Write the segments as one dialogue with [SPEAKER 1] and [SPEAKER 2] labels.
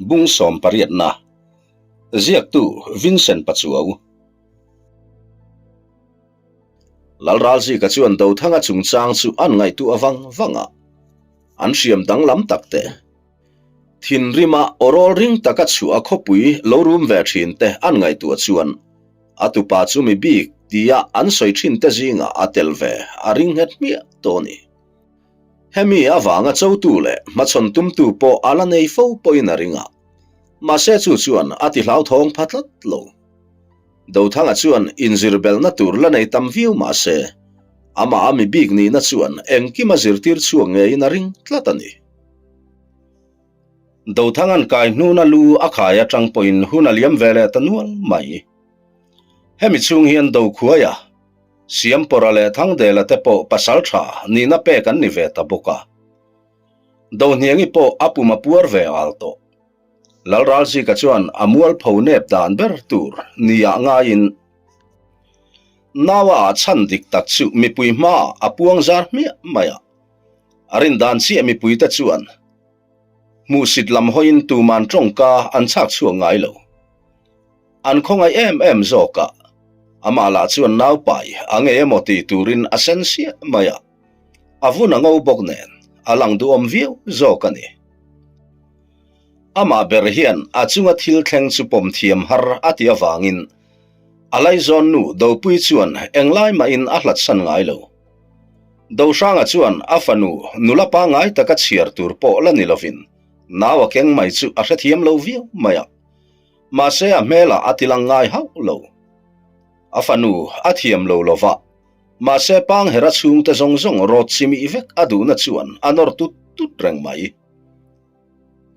[SPEAKER 1] Bung sawmpariatna. Ziaktu Vincent Pachuau. Lalralzika chuan Dothanga chungchang chu an ngaihtuah vang vang a, an hriam danglam tak te, thinrima awrawl ring taka chhuah a khawpui lo rum ve thin te an ngaihtuah chuan a tupa chu mi bik tia an sawi thin te zingah a tel ve a ring nghet hmiah tawh a ni. Hemi avanga chotu leh hmachhawn tumtu pawh a la nei fo pawhin a ring a, mahse chu chuan a ti hlauthawng pha tlat lo. Dothanga chuan inzir belhna tur la nei tam viau mah se, amah a mi bik nihna chuan engkim a zirtir chhuak ngeiin a ring tlat a ni. Dothanga'n kai hnuna lu a khai atang pawhin hun a liam ve leh ta nual mai. Hemi chhung hian Dokhuaia, Siampawra leh Thangdela te pawh pasal tha nihna pek an ni ve ta bawk a. Dohniangi pawh a pum a puar ve al tawh. Lalralzika chuan a mualpho nep dan ber tur nia ngaiin naua ah chhan dik tak chu mipui hmaah a puang zar hmiah mai a. A rin dan chiah mipuite chuan hmuhsit lam hawiin tuman tawngka an chhak chhuak ngai lo. An khawngaih em em zawk a, amah lah chuan naupai a ngei emaw tih turin a sen siah mai a, a vun a ngo bawk nen a lang duhawm viau zawk a ni. Amah ber hian a chunga thil thleng chu pawm thiam har a ti avangin a laizawn nu Dopui chuan englai mahin a hlatsan ngai lo. Dohranga chuan a fanu nula pangngai taka chhiar tur pawh la ni lovin nau a keng mai chu a hrethiam lo viau mai a, mahse a hmelah a tilang ngai hauh lo. A fanu a thiam lo lova, mahse panghera chhungte zawng zawng rawt chimih vek a duhna chuan a nawr tut tut reng mai.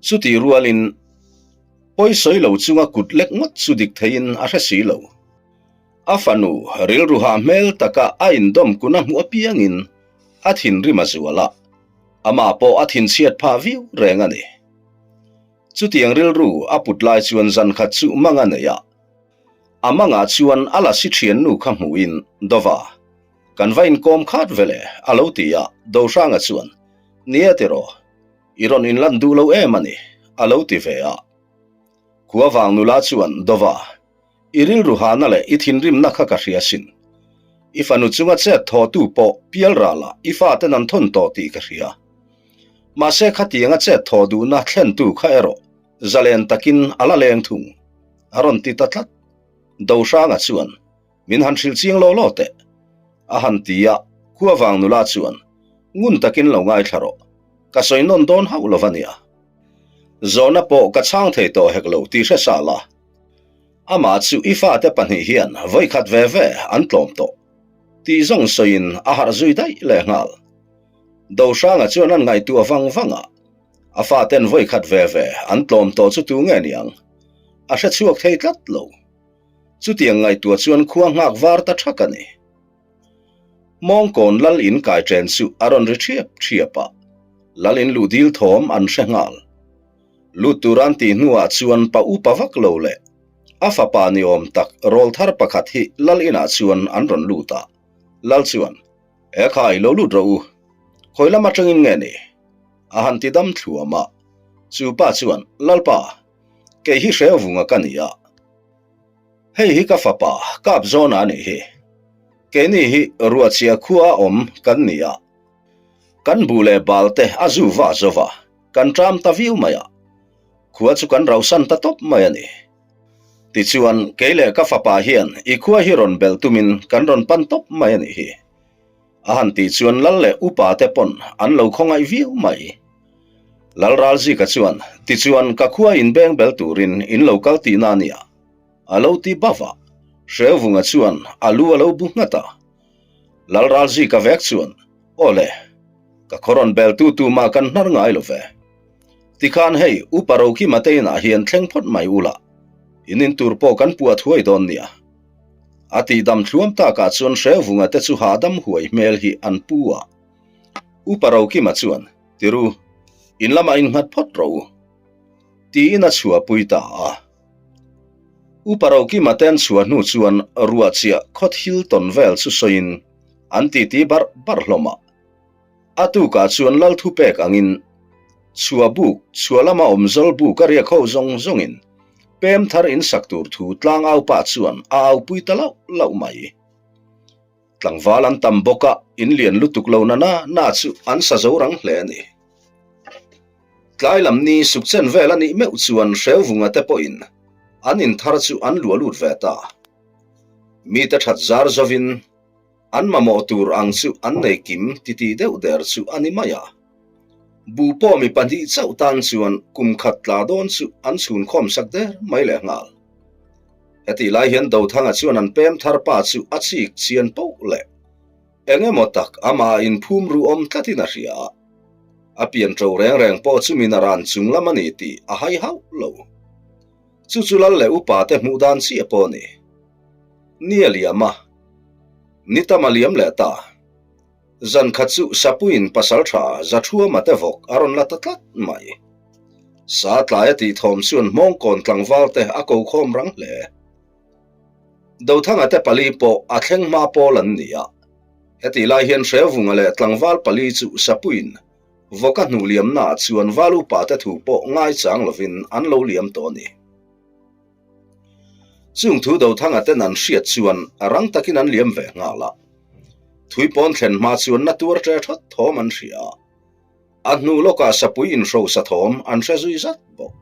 [SPEAKER 1] Chutih rualin pawi sawi lo chunga kut lek ngawt chu dik theiin a hre si lo. A fanu rilru hah hmel taka a indawm kun a hmuh apiangin a thinrim a zual a, amah pawh a thinchhiat phah viau reng a ni. Chutiang rilru a put lai chuan zan khat chu mang a nei a, a mangah chuan a lasi thiannu kha hmuhin Dova, kan va inkawm khat vele a lo ti a, Dohranga chuan, Nia tiraw, I rawn inlan duh lo em a ni, a lo ti ve a. Khua vang nula chuan, Dova, i rilru hahna leh i thinrimna kha ka hria sin. I fanu chunga chet thawhtu pawh pial ralah i faten an thawn tawh tih ka hria. Mahse khatianga chet thawh duhna thlentu kha erawh zalen takin a la leng thung, a rawn ti ta tlat. Dohranga chuan, Min han hrilh chiang law law teh, a han ti a, Khuavang nula chuan, Ngun takin lo ngaithla rawh, ka sawi nawn dawn hauh lo va nia. Zawhna pawh ka chhang thei tawh hek lo tih hre sa la. Amah chu i fate pahnih hian vawikhat ve ve an tlawm tawh, tih zawng sawiin a harh zui daih lehnghal. Dohranga chuan an ngaihtuah vang vang a, a faten vawikhat ve ve an tlawm tawh chu tu nge niang? A hre chhuak thei tlat lo. Chutiang ngaihtuah chuan khua nghak var ta thak a ni. Mawngkawn lal in kai chen chu a rawn ri thiap thiap a, lal in luh dil thawm an hre nghal. Lut tur an tih hnuah chuan pa upa vak lo leh a fapa ni awm tak rawl thar pakhat hi lal inah chuan an rawn lut a, lal chuan, E khai, lo lut rawh u, khawi lam atangin nge ni? a han ti dam thluam a. Chu pa chuan, Lalpa, Kei hi Hrevunga ka ni a, hei hi ka fapa Kapzawna a nih hi. Keini hi Ruahchhia khua a awm kan ni a, kan buh leh bal te a zu va zo va, kan ṭam ta viau mai a, khua chu kan rausan ta tawp mai a ni. Tichuan, kei leh ka fapa hian i khua hi rawn belh tumin kan rawn pan tawp mai a nih hi. A han tih chuan lal leh upa te pawn an lo khawngaih viau mai. Lal Ralzika chuan, Tichuan, ka khua inbeng bel turin in lo kal tihna a nia, a lo ti bauh a. Hrevunga chuan a lu a lo bu nghat a. Lal Ralzika vek chuan, Aw le, ka khaw rawn bel tu tu mah kan hnar ngai lo ve. Tikhan hei, Upa Rokima te inah hian thleng phawt mai ula, in in tur pawh kan puah thuai dawn nia. A tihdam thluam takah chuan Hrevunga te chu hahdam huai hmel hi an pu a. Upa Rokima chuan, Tiru, in lamah innghat phawt rawh u, tiin a chhuahpui ta a. Upa Rokima te an chhuah hnu chuan ruah chiah khaw thil tawn vel chu sawiin an titi barh barh hlawm a. A tukah chuan Lalthupek angin. Chhuah buk, chhuah lama awm zawl buk a riak ho zawng zawngin pem thar in sak tur thu tlangau pa chuan a aupui ta lauh lauh mai. Tlangval an tam bawk a, in lian lutuk lo na na na chu an sa zo rang hle a ni. Tlai lam ni suk chen vel a nih meuh chuan Hrevunga te pawhin an in thar chu an luah lut ve ta. Mite that zar zovin an mamawh tur ang chu an nei kim titi deuh der chu a ni mai a. Buh pawh mi pahnih chauh tan chuan kum khat tla dawn chu an chhun khawm sak der mai leh nghal. Hetih lai hian Dothanga chuan an pem thar pa chu a chik chian poh leh eng emaw tak amah inphum ru awm tlatin a hria a. A pian ṭo reng reng pawh chu min a ran chung lam a ni tih a hai hauh lo. Chu chu lal leh upa te hmuh dan chiah pawh a ni. Ni a liam a, ni tam a liam leh ta. Zan khat chu Sapuiin pasal tha Zathuama te vawk a rawn la ta tlat mai. Sa tlai a tih thawm chuan Hmawngkawn tlangval te a ko khawm rang hle. Dothanga te pali pawh a thleng hma pawl an ni a. Hetih lai hian Hrevunga leh tlangval pali chu Sapuiin vawk a hnuh liamnaah chuan val upa te thu pawh ngaichang lovin an lo liam tawh a ni. Chung thu Dothanga ten an hriat chuan rang takin an liam ve nghal a. Thuipawn thlen hma chuan na tuar ṭe ṭhawt thawm an hria a. A hnu lawkah sapui inhrosa thawm an hre zui zat bawk.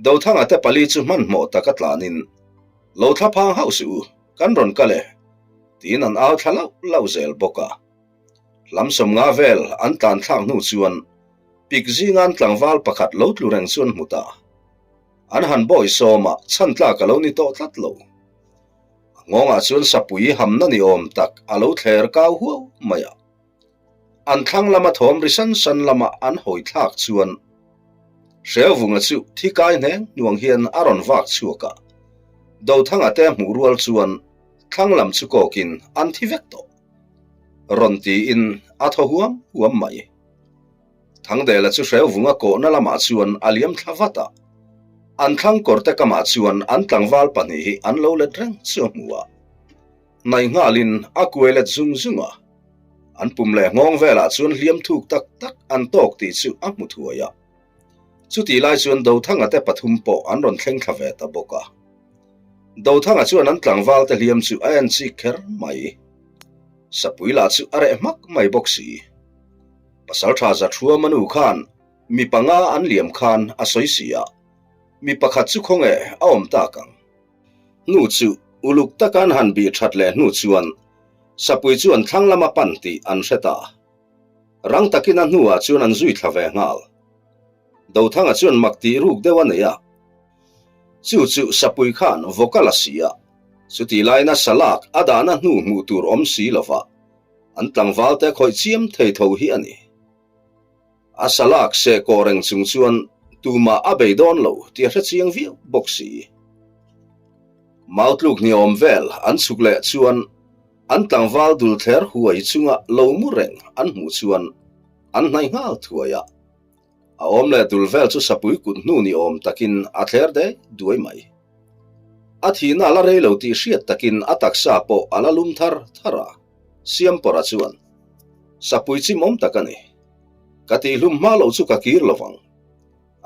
[SPEAKER 1] Dothanga te pali chu hmanhmawh taka tlanin, Lo thla phang hauh suh u, kan rawn kal e, tiin an au thla lauh lauh zel bawk a. Hlam sawmnga vel an tlan thlak hnu chuan pik zingan tlangval pakhat lo tlu reng chu an hmu ta. An han bawi sawm a, chhan tlak a lo ni tawh tlat lo. A nghawngah chuan sapui hamna ni awm tak a lo thler kau huau mai a. An thlang lama thawm ri san san lama an hawi thlak chuan Hrevunga chu thi kai hneng hnuang hian a rawn vak chhuak a. Dothanga te hmuh rual chuan thlang lam chu kawkin an thi vek tawh. Rawn tiin a thaw huam huam mai. Thangdela chu Hrevunga kawhna lamah chuan a liam thla vat a. An thlang kawrte kamah chuan an tlangval pahnih hi an lo let reng chu a hmu a. Hnaih nghalin a kuai let zung zung a. An pum leh nghawng velah chuan hliam thuk tak tak an tawk tih chu a hmu thuai a. Chutih lai chuan Dothanga te pathum pawh an rawn thleng thla ve ta bawk a. Dothanga chuan an tlangval te hliam chu a en chik kher mai. Sapui lah chu a reh hmak mai bawk si. Pasaltha Zathuama nu khan mi panga an liam khan a sawi si a, mi pakhat chu khawnge a awm tak ang. Hnu chu uluk taka an han bih that leh hnu chuan Sapui chu an thlang lama pan tih an hre ta. Rang takin a hnuah chuan an zui thla ve nghal. Dothanga chuan mak tih ruk deuh a nei a. Chu chu Sapui khan vawk a la si a, chutih laina salak a dahna hnu hmuh tur awm si lova an tlangval te khawih chiam thei tho hi a ni. A salak seh kawh reng chung chuan tumah a bei dawn lo tih a hre chiang viau bawk si. Mautluk hniawm vel an chhuk leh chuan an tlangval dul thler huai chunga lo mu reng an hmuh chuan an hnaih nghal thuai a. A awm leh dul vel chu sapui kut hnu ni awm takin a thler dei duai mai. A thihna a la rei lo tih hriat takin a taksa pawh a la lum thar thar a, Siampawrha chuan, Sapui chimawm tak a ni. Ka tihhlum hma loh chu ka kir lo vang.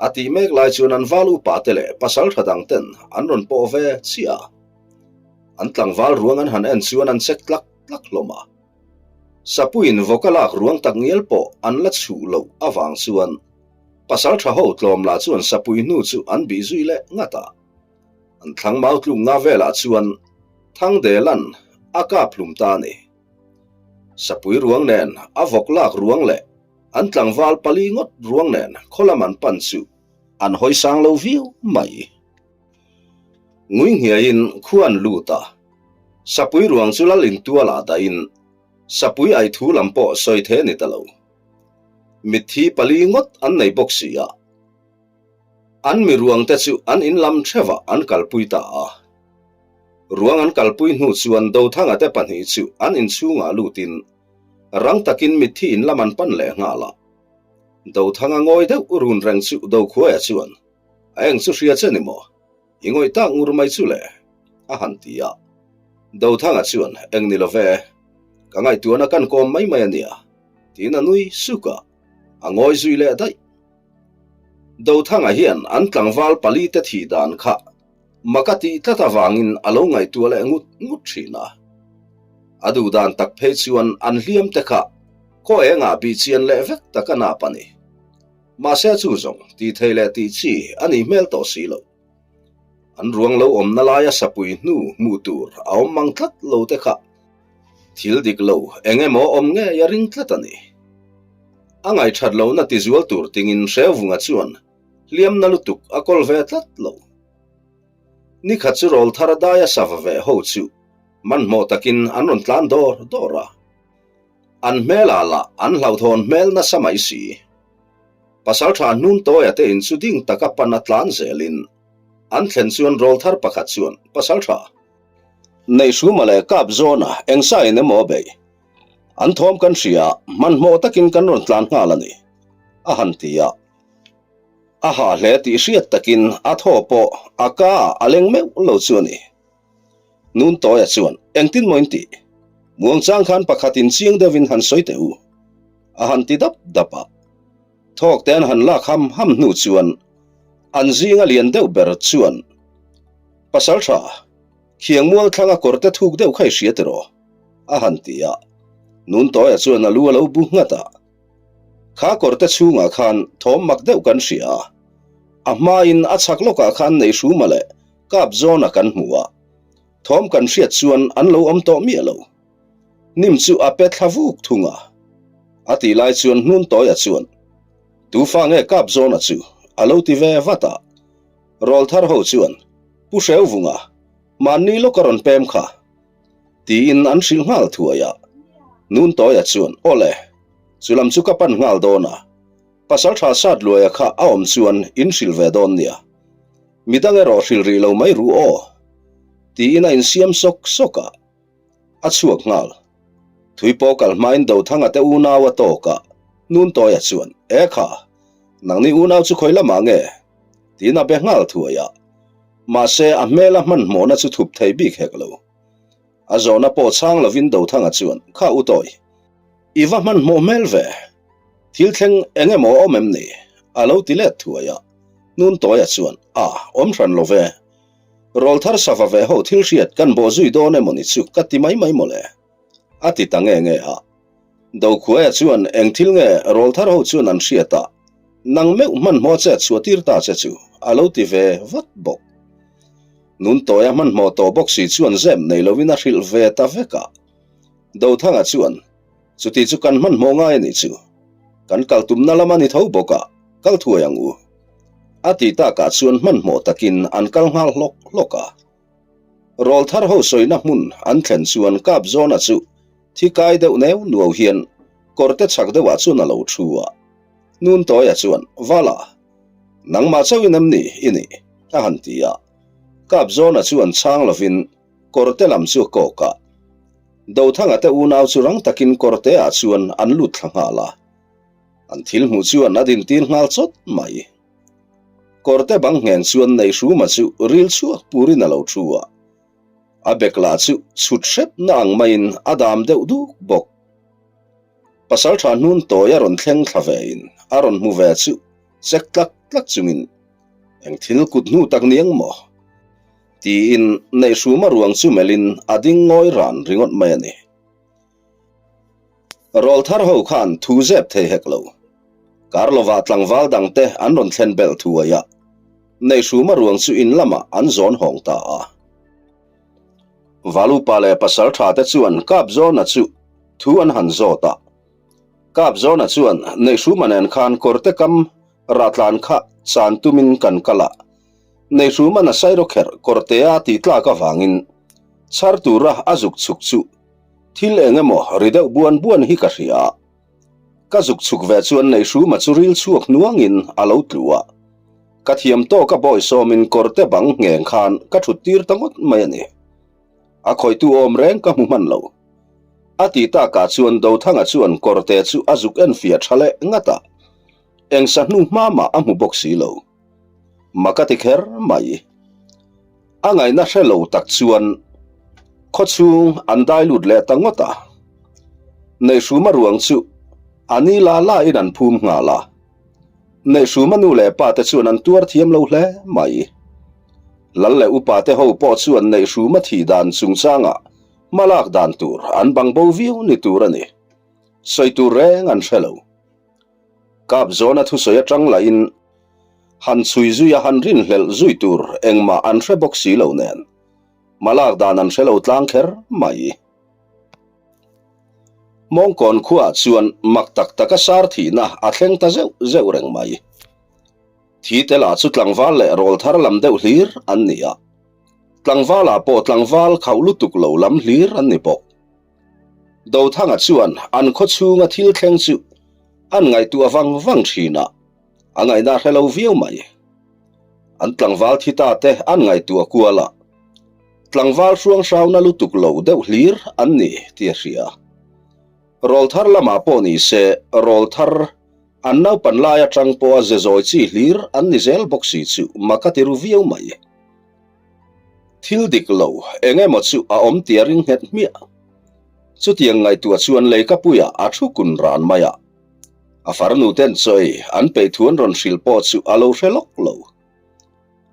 [SPEAKER 1] A tih mek lai chuan an val upa te leh pasal tha dang ten an rawn pawh ve chiah a. An tlangval ruang an han en chuan an chek tlak tlak hlawm a. Sapuiin vawka lak ruang tak ngial pawh an la chhuh loh avang chuan pasal tha ho tlawm lah chuan sapui hnu chu an bih zui leh ngat a. An thlang mau tluk nga velah chuan Thangdelan a kap hlum ta a ni. Sapui ruang nen a vawk lak ruang leh an tlangval pali ngawt ruang nen khawlam an pan chu an hawi sang lo viau mai. Ngui nghiaiin khua an lut a, Sapui ruang chu lal intualah dahin Sapui ai thu lam pawh sawi the ni ta lo. Mitthi pali ngawt an nei bawk si a. An mi ruang te chu an in lam theuhah an kalpui ta a. Ruang an kalpui hnu chuan Dothanga te pahnih chu an inchhungah lutin rang takin mitthi in lam an pan leh nghal a. Dothanga ngawi deuh run reng chu Dokhuaia chuan, A eng chu hria che ni maw? I ngawih tak ngur mai chu le, a han ti a. Dothanga chuan, Eng ni lo ve, ka ngaihtuahna kan kawm mai mai a nia, tiin a nui suk a, a ngawi zui leh daih. Dothanga hian an tlangval palite thih dan kha mak a tih tlat avangin a lo ngaihtuah leh ngut ngut thin a. A duh dan tak phei chuan an hliam te kha khaw engah bih chian leh vek tak a nap a ni. Mahse chu zawng tih thei leh tih chi a nih hmel tawh si lo. An ruang lo awmna laia sapui hnu hmuh tur a awm mang tlat lo te kha thil dik lo eng emaw awm ngei a ring tlat a ni. A ngaihthat lohna tizual tur tingin Hrevunga chuan hliamna lutuk a kawl ve tlat lo. Nikhat chu rawlthar daia sava ve ho chu hmanhmawh takin an rawn tlan dawr dawr a. An hmelah lah an hlauhthawn hmel nasa mai si. Pasaltha Hnuntawi-a te in chu ding taka pan a tlan zelin an thlen chuan rawlthar pakhat chuan Pasaltha Neihhruma leh Kap zawna engsa in emaw a beih. An thawm kan hria a, hmanhmawh takin kan rawn tlan nghal a ni, a han ti a. A hah hle tih hriat takin a thaw pawh a ka ah a leng meuh lo chu a ni. Nuntawia chuan, Engtin maw in tih? Muangchang khan pakhat in chiang deuhin han sawi teh u, a han ti dap dap a. Thawk te an han lak ham ham hnu chuan an zinga lian deuh ber chuan, Pasaltha, khiang mual thlanga kawrte thuk deuh kha i hria tiraw? a han ti a. Nuntawia chuan a lu a lo bu nghat a. Kha kawrte chhungah khan thawm mak deuh kan hria a, a hmain a chhak lawkah khan Neihruma leh Kap zawna kan hmu a, thawm kan hriat chuan an lo awm tawh miah lo. Hnim chu a pe thla vuk thung a. A tih lai chuan Hnuntawia chuan, Tu fa nge Kap zawna chu? a lo ti ve vat a. Rawlthar ho chuan, Pu Hreuvunga, mahni lawk a rawn pem kha. Tiin an hrilh nghal thuai a. Hnuntawia chuan, Awle, chu lam chu ka pan nghal dawn a. Pasaltha Satluaia kha a awm chuan in hrilh ve dawn nia. Midang erawh hrilh rih lo mai ru aw, tiin a insiam sawk sawk a, a chhuak nghal. Thui pawh kal hmain Dothanga te unau a tawk a, Nuntawia chuan, E kha, nangni unau chu khawi lamah nge? tiin a be nghal thuai a, mahse a hmela hmanhmawhna chu thup thei bik hek lo. A zawhna pawh chhang lovin Dothanga chuan, Kha Utawi, i va hmanhmawh hmel ve. Thil thleng eng emaw a awm em ni? A lo ti let thuai a. Nuntawia chuan, A, awm hran lo ve. Rawlthar sava ve ho thil hriat kan bawh zui dawn emaw ni chu ka ti mai mai mawle. A ti ta nge nge a. Dokhuaia chuan eng thil nge rawlthar ho chuan an hriat a, nang meuh hmanhmawh che chhuah tir ta che chu a lo ti ve vat bawk. Nuntawia hmanhmawh tawh bawk si chuan zep nei lovin a hrilh ve ta vek a. Dothanga chuan, Chuti chu kan hmanhmawh ngai a nih chu. Kan kal tumna lam a ni tho bawk a, kal thuai ang u. A ti takah chuan hmanhmawh takin an kal nghal hlawk hlawk a. Rawlthar ho sawina hmun an thlen chuan kap zawna chu thi kai deuh neu nuau hian kawrte chhak deuhah chuan a lo thu a. Nuntawia chuan, Vala, nangmah chauhin em ni i nih? a han ti a. Kap zawna chuan chhang lovin kawrte lam chu a kawk a. Dothanga te unau chu rang takin kawrte ah chuan an lut thla nghal a. An thil hmuh chuan a dintir nghal chawt mai. Kawrte bang ngheng chuan Neihruma chu ril chhuak purin a lo thu a. A bek lah chu chhut hrep na ang maiin a dam deuh duk bawk. Pasaltha hnun tawi a rawn thleng thla vein a rawn hmu ve chu chek tlak tlak chungin eng thil kut hnu tak niang maw? Tiin Neihruma ruang chu melhin a ding ngawi ran ringawt mai a ni. Rawlthar ho khan thu zep thei hek lo. Kar lovah tlangval dangte an rawn thlen belh thuai a, Neihruma ruang chu in lamah an zawn hawng ta a. Valupa leh Pasaltha te chuan Kapzawna chu thu an han zawt a. Kapzawna chuan Neihruma nen khan kawrte kam rahtlan kha chan tumin kan kal a, Neihruman a sairawkherh kawrtea tih tlak avangin chhar tura a zuk chhuk chu thil eng emaw ri deuh buan buan hi ka hria a. Ka zuk chhuk ve chuan Neihruma chu ril chhuak hnuangin a lo tlu a. Ka thiam tawk a bawisawmin kawrte bang ngheng khan ka thut tir ta ngawt mai a ni. A khawitu awm reng ka hmu hman lo. A ti takah chuan Dothanga chuan kawrte chu a zuk enfiah tha leh ngat a. Eng sa hnu hma mah a hmu bawk si lo. Mak a ti kher mai. A ngaihna hre lo tak chuan khawchhung an dai lut leh ta ngawt a. Neihruma ruang chu a ni la la in an phum nghal a. Neihhruma nu leh pa te chuan an tuar thiam lo hle mai. Lal leh upa te ho pawh chuan Neihhruma thih dan chungchangah hmalak dan tur an bang bo viau ni tur a ni. Sawi tur reng an hre lo. Kap zawna thusawi atang lahin han chhui zui a han rinhlelh zui tur engmah an hre bawk si lo nen hmalak dan an hre lo tlang kher mai. Mawngkawn khuaah chuan mak tak taka sar thihna a thleng ta zeuh zeuh reng mai. Thi te lah chu tlangval leh rawlthar lam deuh hlir an ni a. Tlangvalah pawh tlangval khauh lutuk lo lam hlir an ni bawk. Dothanga chuan an khaw chhunga thil thleng chu an ngaihtuah vang vang thin a, a ngaihna hre lo viau mai. An tlangval thi ta te an ngaihtuah kual a, tlangval hruang hrauna lutuk lo deuh hlir an ni tih a hria. Rawlthar lamah pawh ni se, rawlthar an naupan lai atang pawha ze zawi chi hlir an ni zel bawk si chu mak a ti ru viau mai. Thil dik lo eng emaw chu a awm tih a ring nghet hmiah. Chutiang ngaihtuah chuan leikapuiah a thu kun ran mai a. A farnu ten chawi an peih thu an rawn hrilh pawh chu a lo hre lawk lo.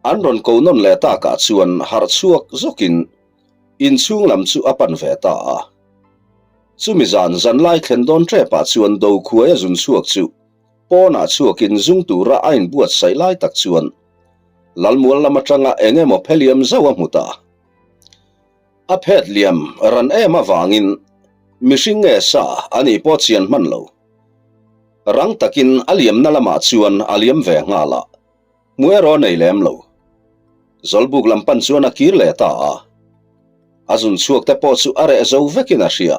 [SPEAKER 1] An rawn ko nawn leh takah chuan harh chhuak zawkin inchhung lam chu a pan ve ta a. Chumi zan zanlai thlen dawn ṭepah chuan Dokhuaia zun chhuak chu pawnah chhuakin zung tura a inbuatsaih lai tak chuan Lalmual lam atanga eng emaw phe liam zauh a hmu ta. A phet liam ran em avangin mihring nge sa a nih pawh chian hman lo. Rang takin a liamna lamah chuan a liam ve nghal a, hmu erawh a nei lem lo. Zawlbuk lam pan chuan a kir leh ta a. A zun chhuak te pawh chu a reh zo vekin a hria,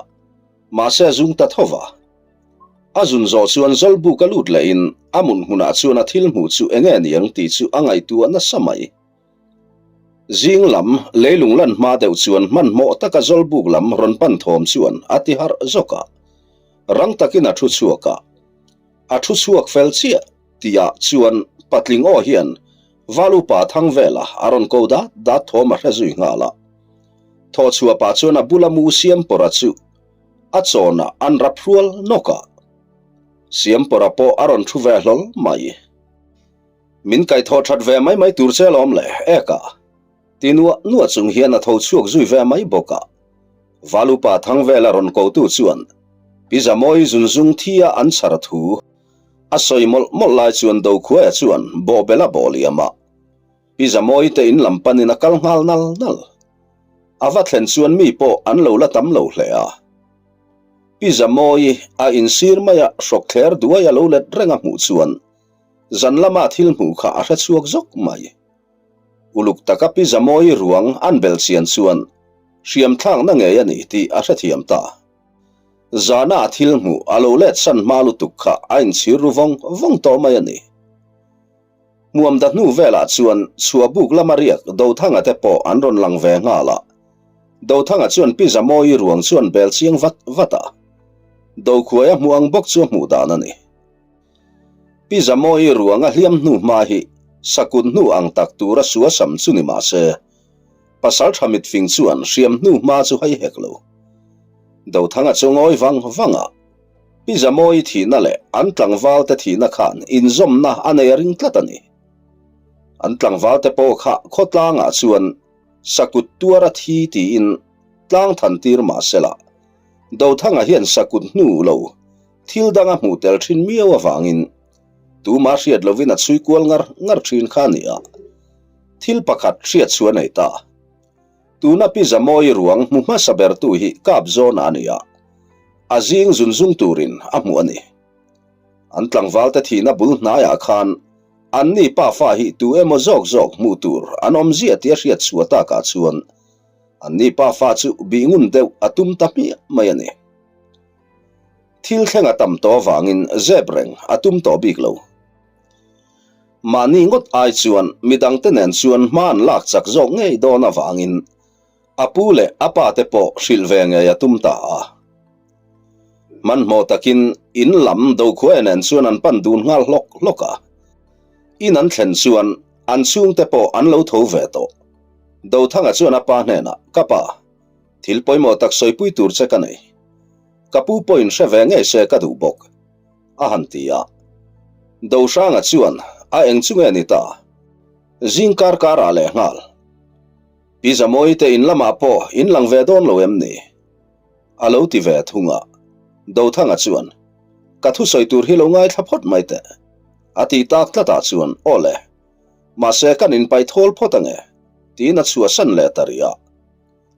[SPEAKER 1] mahse a zung ta tho va. A zun zawh chuan Zawlbuk a lut lehin a mun hmunah chuan a thil hmuh chu enge niang tih chu a ngaihtuah nasa mai. Zing lam leilung lan hma deuh chuan hmanhmawh taka Zawlbuk lam rawn pan thawm chuan a ti harh zawk a. Rang takin a thu chhuak a. A thu chhuak fel chiah tihah chuan patling aw hian Valupa Thangvela a rawn ko dat dat thawm a hre zui nghal a. Thawhchhuah pah chuan a bula mu Siampawra chu a chawnah an rap hrual nawk a, Siampawra pawh a rawn thu ve hlawl mai. Min kaihthawh that ve mai mai tur che alawm le, eka ti nuah nuah chung hian a tho chhuak zui ve mai bawk a. Valupa Thangvela rawn kotu chuan Pi Zamawi zunzung thi a an chhar thu a sawi mawlh mawlh lai chuan Dokhuaia chuan bawhbel a bawh liam a, Pi Zamawi te in lam panin a kal nghal nal nal. A va thlen chuan mi pawh an lo la tam lo hle a. Pi Zamawi a insir maia hrawk thler duai a lo let reng a hmuh chuan zan lama thil hmuh kha a hre chhuak zawk mai. Uluk taka Pi Zamawi ruang an bel chian chuan hriam thlakna ngei a ni tih a hrethiam ta. Zana a thil hmuh a lo let san hma lutuk kha a inchhir ru vawng vawng tawh mai a ni. Hmuam da hnu velah chuan chhuahbuk lama riak Dothanga te pawh an rawn lang ve nghal a. Dothanga chuan Pi Zamawi ruang chu an bel chiang vat vat a. Dokhuaia hmuh ang bawk chu a hmuh dan a ni. Pi Zamawi ruang a hliam hnu hma hi sakut hnu ang tak tura suasam chu ni mah se, pasal tha mitfing chuan hriam hnu hma chu hei hek lo. Dothanga chu ngawi vang vang a. Pi Zamawi thihna leh an tlangvalte thihna khan inzawmna a nei a ring tlat a ni. An tlangvalte pawh kha khawtlangah chuan sakut tuar a thi tiin tlang than tir mah sela, Dothanga hian sakut hnu lo thil dang a hmuh tel thin miau avangin tuma hriat lovin a chhui kual ngar ngar thin kha a ni a. Thil pakhat hriat chu a nei ta. Tuna Pi Zamawi ruang hmu hmasa bertu hi kap zawn a ni a, a zing zun zung turin a hmuh a ni. An tlangvalte thihna bul hnaiah khan anni pafa hi tu emaw zawk zawk hmuh tur an awm ziah tih a hriat chhuah takah chuan anni pafa chu bih ngun deuh a tum ta hmiah mai a ni. Thil thleng a tam tawh avangin zep reng a tum tawh bik lo. Mahni ngawt ai chuan midangte nen chuan hma an lak chak zawk ngei dawn avangin a pu leh a pa te pawh hrilh ve ngei a tum ta a. Hmanhmawh takin in lam Dokhuaia nen chuan an pan dun nghal hlawk hlawk a. In an thlen chuan an chhungte pawh an lo tho ve tawh. Dothanga chuan a pa hnenah, Ka pa, thil pawimawh tak sawipui tur che ka nei. Ka pu pawhin hre ve ngei se ka duh bawk. a han ti a. Dohranga chuan a eng chu nge ni ta? Zing kar karah leh nghal. Pi Zamawii te in lamah pawh in lang ve dawn lo em ni? A lo ti ve thung a. Dothanga chuan, Ka thusawi tur hi lo ngaithla phawt mai teh. A ti tak tlatah chuan, Aw le. Mahse kan inpaih thawl phawt ange, tiin a chhuahsan leh ta rih a.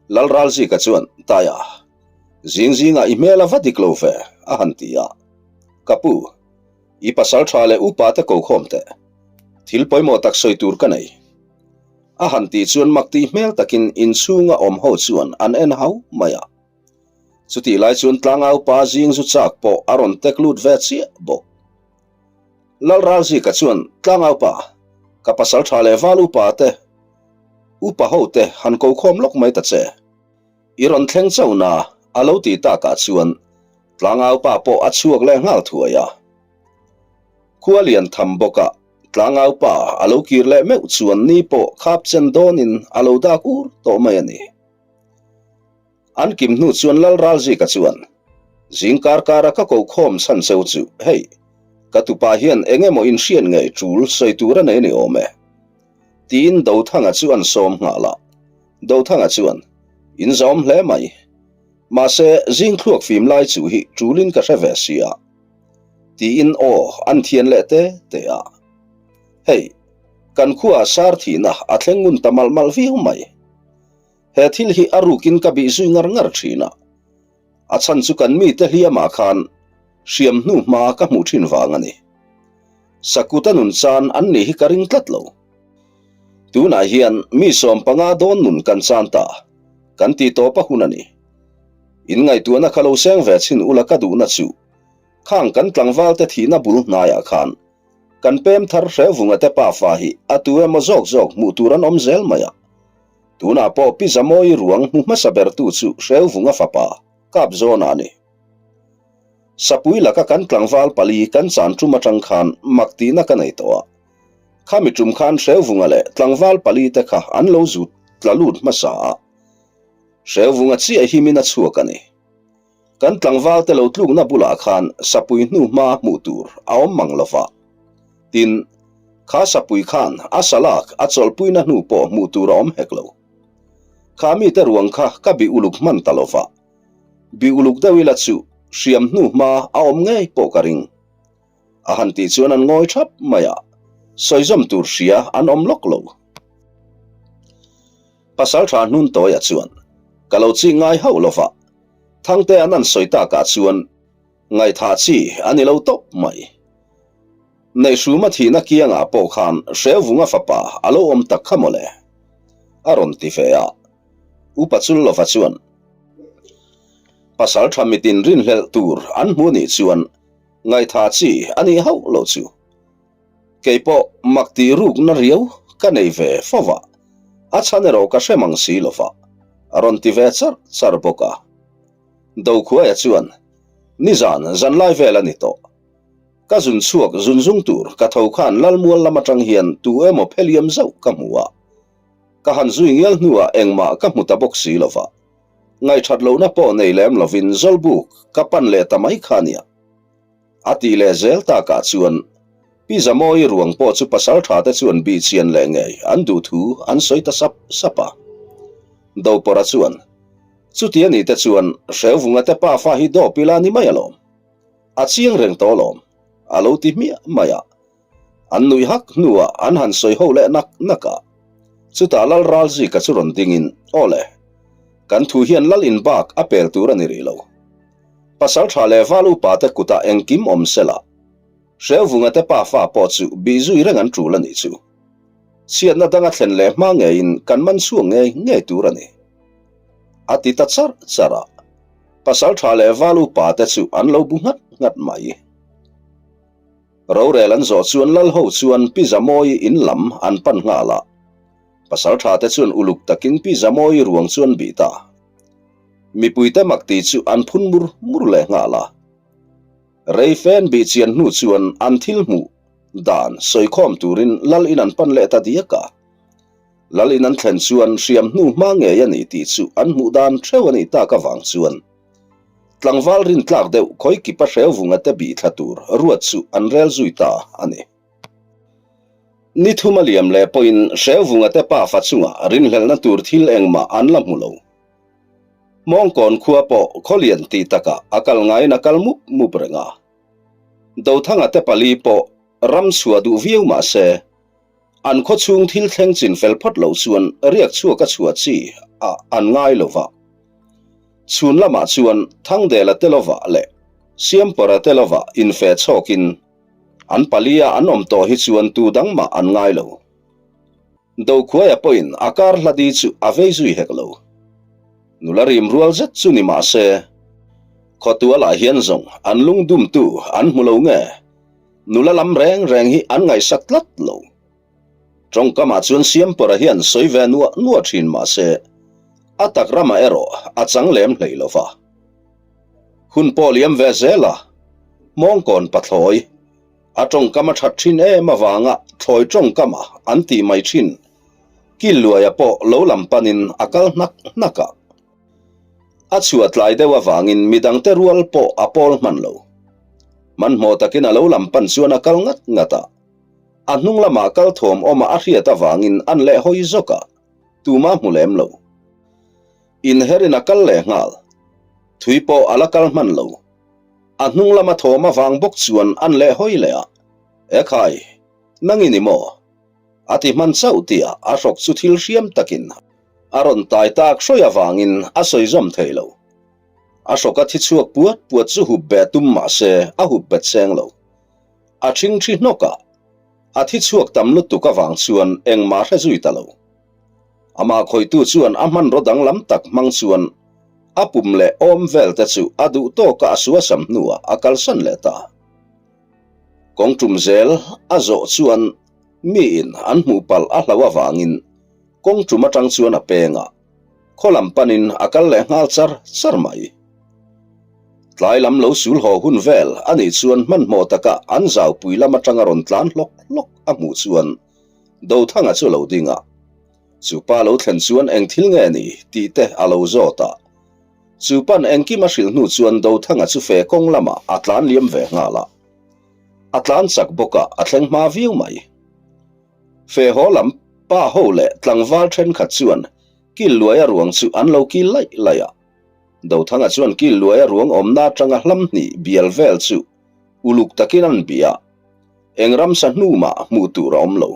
[SPEAKER 1] Lalralzika chuan, Taia, zing zingah i hmel a va dik lo ve, a han ti a. Ka pu, i pasal tha leh upa te ko khawm teh. Thil pawimawh tak sawi tur ka nei. A han tih chuan mak tih hmel takin inchhunga awm ho chuan an en hau mai a. Chutih lai chuan tlangau pa zing zu chak pawh a rawn tek lut ve chiah bawk. Lalralzika chuan tlangau pa, ka pasal tha leh val upa te, upa ho te han ko khawm lawk mai ta che. I rawn thleng chauh na a lo ti takah chuan tlangau pa pawh a chhuak leh nghal thuai a. Khua lian tham bawk a, tlangau pa a lo kir leh meuh chuan ni pawh khap chen dawnin a lo dak ur tawh mai a ni. An kim hnu chuan Lal Ralzika chuan, Zing kar kara ka ko khawm chhan cheu chu, hei, ka tupa hian eng emaw inhriat ngei tul sawi tur a nei ni awm e. Tiin Dothanga chu an sawm nghal a. Dothanga chuan, In zawm hle mai. Mahse, zing thluak fim lai chu hi tulin ka hre ve si a. Tiin aw an thian leh te te a. Hei, kan khuaah sar thihna a thleng ngun ta malh malh viau mai. He thil hi a rukin ka bih zui ngar ngar thin a, a chhan chu kan mite hliamah khan hriam hnu hma ka hmuh thin vang a ni. Sakuta nun chan an nih hi ka ring tlat lo. Tunah hian mi 15 dawn nun kan chan ta, kan ti tawp a hun a ni. In ngaihtuahna kha lo seng ve chhin ula ka duhna chu khang kan tlangvalte thihna bul hnaiah khan kan pem thar hrevunga te pafa hi a tu emaw zawk zawk hmuh tur an awm zel mai a. Tunah pawh Pi Zamawii ruang hmu hmasa bertu chu Hreuvunga fapa, Kapzawna a ni. Sapui laka kan tlangval pali kan chan tum atang khan mak tihna ka nei tawh a. Khami tum khan Hreuvunga leh tlangval pali te kha an lo zut tla lut hmasa a. Hreuvunga chiah himin a chhuak a ni. Kan tlangval te lo tlukna bulah khan sapui hnu hma hmuh tur a awm mang lo va. Tin, kha sapui khan a salak a chawlhpuina hnu pawh hmuh tur a awm hek lo. Kha mite ruang kha ka bih uluk hman ta lo va. Bih uluk deuh ila chu hriam hnu hma a awm ngei pawh ka ring. A han tih chuan an ngawi thap mai a, sawizawm tur hria an awm lawk lo. Pasal tha hnun tawia chuan, Ka lo chik ngai hauh lo va, Thangte an an sawi takah chuan ngaihthah chi a ni lo tawp mai. Neihhruma thihna kiangah pawh khan Hrevunga fapa a lo awm tak kha mawle, a rawn ti ve a. Upa Chullova chuan, Pasal tha mitin rinhlelh tur an hmu nih chuan Ngaihthah chi a nih hauh loh chu. Kei pawh mak tih rukna riau ka nei ve fo va, a chhan erawh ka hre mang si lo va, a rawn ti ve char char bawk a. Dokhuaia chuan, Nizan zanlai vel a ni tawh. Ka zun chhuak zun zung tur ka tho khan Lalmual lam atang hian tu emaw pheliam zauh ka hmu a. Ka han zui ngial hnuah engmah ka hmu ta bawk si lo va. Ngaihṭhat lohna pawh nei lem lovin Zawlbuk ka pan leh ta mai kha nia. A tih leh zel takah chuan Pi Zamawii ruang pawh chu pasalṭha te chuan bihchian leh ngei an duh thu an sawi ta sap sap a. Dopawrha chuan, Chuti a nih te chuan Hrevunga te pafa hi dawp ila ni mai alawm. A chiang reng tawh alawm, a lo ti hmiah mai a. An nuih hak hnuah an han sawi ho leh nak nak a. Chutah Lal Ralzika chu rawn dingin, Aw le, kan thu hian Lal in bak a pel tur a ni rih lo. Pasal tha leh val upa te kutah engkim awm sela, Hrevunga te pafa pawh chu bih zui reng an tul a nih chu. Chhiatna danga thlen leh hma ngeiin kan man chhuak ngei ngei tur a ni. A ti ta char char a. Pasal tha leh val upa te chu an lo bu nghat nghat mai. Rorel an zawh chuan Lal ho chuan Pi Zamawii in lam an pan nghal a. Pasal tha te chuan uluk takin Pi Zamawii ruang chu an bih ta. Mipuite mak ti chu an phun mur mur leh nghal a. Rei fen bih chian hnu chuan an thil hmuh dan sawikhawm turin Lal in an pan leh ta diak a. Lal in an thlen chuan hriam hnu hma ngei a ni tih chu an hmuh dan theuh a nih tak avang chuan. Tlangval rintlak deuh khawikipa Hrevunga te bih thla tur ruat chu an rel zui ta a ni. Ni thum a liam leh pawhin Hrevunga te pafa chunga rinhlelhna tur thil engmah an la hmu lo. Hmawngkawn khua pawh khawlian tih takah a kal ngaiin a kal mup mup reng a. Dothanga te pali pawh ram chhuah duh viau mah se, An khaw chhung thil thleng chin fel phawt loh chuan riak chhuak a chhuah chi a an ngai lo va. Chhun lamah chuan Thangdela Telova leh Siampawra Telova infe chhawkin an palia an awm tawh hi chuan tu dang mah an ngai lo. Dokhuaia pawhin a kar hladi chu a vei zui hek lo. Nula rim rual zet chu ni mah se, khawtualah hian zawng an lungdumtu an hmu lo nge? Nula lam reng reng hi an ngaihsak tlat lo. Tawngkamah chuan Siampawra hian sawi ve nuah nuah thin mah se, a tak ramah erawh a chang lem hlei lo va. Hun pawh liam ve zel a, Hmawngkawn pathlawi, a tawngkam a that thin em avanga thlawi tawngkama an tih mai thin, Killuaia pawh lo lam panin a kal hnak hnak a. A chhuah tlai deuh avangin midangte rual pawh a pawl hman lo. Hmanhmawh takin a lo lam pan chuan a kal ngat ngat a. A hnung lamah kal thawm awma a hriat avangin an leh hawi zawk a, tumah hmu lem lo. Inherin a kal leh nghal. Thui pawh a la kal hman lo. A hnung lama thawm avang bawk chuan an leh hawi leh a, Ekhai, nang i ni maw? A ti hman chauh tih a hrawk chu thil hriam takin a rawn tai tak hrawi avangin a sawi zawm thei lo. A hrawka thi chhuak puat puat chu hup be tum mah se a hup bet seng lo. A ṭhing ṭhi hnawk a, a thi chhuak tam lutuk avang chuan engmah hre zui ta lo. Amah khawihtu chuan a hmanraw danglam tak hmang chuan a pum leh awm vel te chu a duh tawka a suasam hnuah a kalsan leh ta. Kawng tum zel a zawh chuan miin an hmuh palh a hlauh avangin kawng tum atang chuan a peng a, khaw lam panin a kal leh nghal char char mai. Tlai lam lo sul haw hun vel a nih chuan hmanhmawh taka an zaupui lam atanga rawn tlan hlawk hlawk a hmuh chuan Dothanga chu a lo ding a, chu pa lo thlen chuan eng thil nge ni tih te a lo zawt a. Chu pan engkim a hrilh hnu chuan Dothanga chu fe kawng lamah a tlan liam ve nghal a. A tlan chak bawk a, a thleng hma viau mai. Fe haw lam pa ho leh tlangval thenkhat chuan kil luaia ruang chu an lo kil laih laih a. Dothanga chuan kil luaia ruang awmna atanga hlam hnih bial vel chu uluk takin an bih a, eng ramsa hnu mah hmuh tur a awm lo.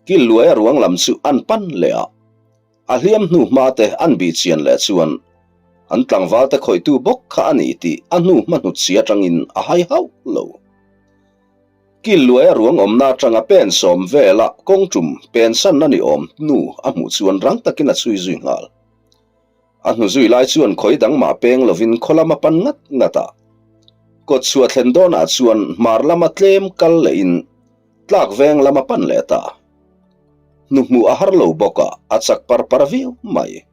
[SPEAKER 1] Kil luaia ruang lam chu an pan leh a. A hliam hnu hma te an bih chian leh chuan an tlangval te khawihtu bawk kha a ni tih a hnu hma hnut si atangin a hai hauh lo. Kil luaia ruang awmna atanga pen sawm vela kawng tum pen sanna ni awm hnu a hmuh chuan rang takin a chhui zui nghal. A hnu zui lai chuan khawi dang mah peng lovin khaw lama pan ngat ngat a. Kawt chhuah thlen dawnah chuan hmar lama tlem kal lehin tlak veng lama pan leh ta. Hnuhmuh a har lo bawk a, a chak par par viau mai.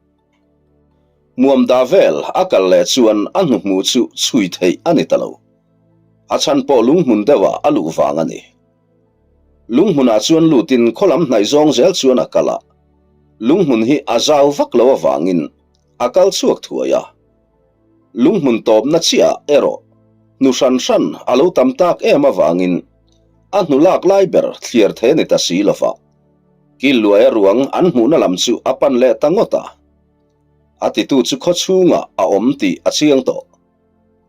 [SPEAKER 1] Muam dah vel a kal leh chuan a hnuhmuh chu chhui theih a ni ta lo. A chhan pawh lunghmun deuhah a luh vang a ni. Lunghmunah chuan lutin khaw lam hnaih zawng zel chuan a kal a, lunghmun hi a zau vak lo avangin a kal chhuak thuai a. Lunghmun tawpna chiah erawh hnu hran hran a lo tam tak em avangin a hnu lak lai ber thliar thei a ni ta si lo va. Kil luaia ruang an hmuhna lam chu a pan leh ta ngawt a. A titu chu khaw chhungah a awm tih a chiang tawh.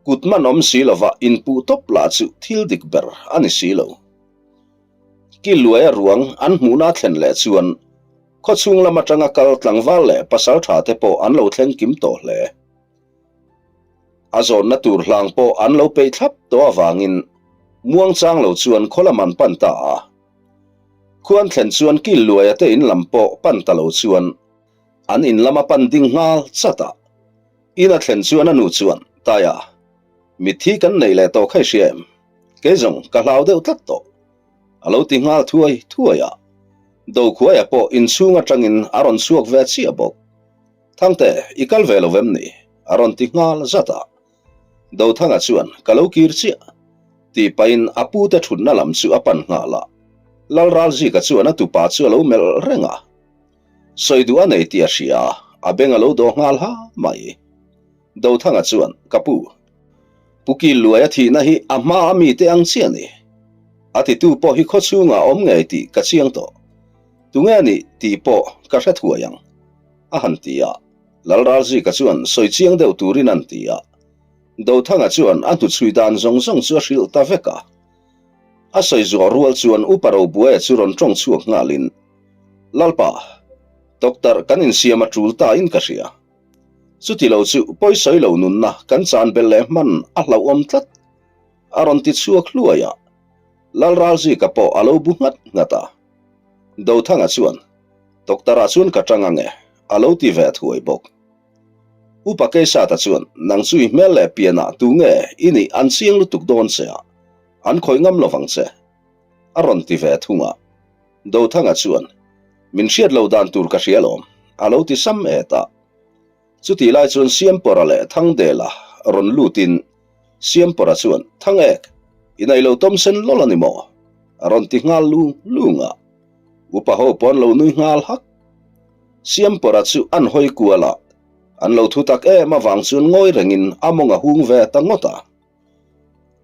[SPEAKER 1] Kut man awm si lova inpuh tawp lah chu thil dik ber a ni si lo. Kil luaia ruang an hmuhna thlen leh chuan khaw chhung lam atanga kal tlangval leh pasal tha te pawh an lo thleng kim tawh hle. A zawnna tur hlang pawh an lo peih thlap tawh avangin muangchang lo chuan khaw lam an pan ta a. Khuan thlen chuan kil luaia te in lam pawh pan ta lo chuan an in lam a pan ding nghal chat a. In a thlen chuan a nu chuan, Taia, mitthi kan nei leh tawh kha i hria em? Kei zawng ka hlau deuh tlat tawh. A lo ti nghal thuai thuai a. Dokhuaia pawh inchhung atangin a rawn chhuak ve chiah bawk. Thangte, i kal ve lo vem ni? A rawn ti nghal zat a. Dothanga chuan, Ka lo kir chiah. Tih pahin a pute thutna lam chu a pan nghal a. Lalralzika chuan a tupa chu a lo melh reng a. Sawi duh a nei tih a hria a, a beng a lo dawh nghal ha mai. Dothanga chuan, Ka pu, Pu Killuaia thihna hi a hma a mite ang chiah a ni. A titu pawh hi khawchhungah a awm ngei tih ka chiang tawh. Tunge a nih tih pawh ka hre thuai ang, a han ti a. Lalralzika chuan sawi chiang deuh turin an ti a. Dothanga chuan a hnuchhui dan zawng zawng chu a hrilh ta vek a. A sawi zuah rual chuan Upa Robuaia chu rawn tawng chhuak nghalin, Lalpa, Doctor kan insiam a tul ta in ka hria. Chuti lo chu pawisawi lo nunna kan chan belh leh hman a hlauhawm tlat, a rawn ti chhuak hluai a. Lalralzika pawh a lo bu nghat nghat a. Dothanga chuan, Doctor-ah chuan ka tang ang e, a lo ti ve thuai bawk. Upa Keisata chuan, Nang chu i hmel leh pianah tu nge i nih an chiang lutuk dawn che a, an khawih ngam lovang che, a rawn ti ve thung a. Dothanga chuan, Min hriat lo dan tur ka hria lawm, a lo ti sam et a. Chutih lai chuan Siampawra leh Thangdela rawn lutin Siampawra chuan, Thangek, i nei lo tawm sen lawlh a ni maw? a rawn ti nghal lung lung a. Upa ho pawh an lo nui nghal hak. Siampawra chu an hawi kual a, an lo thu tak em avang chuan ngawi rengin a mawng a hung ve ta ngawt a.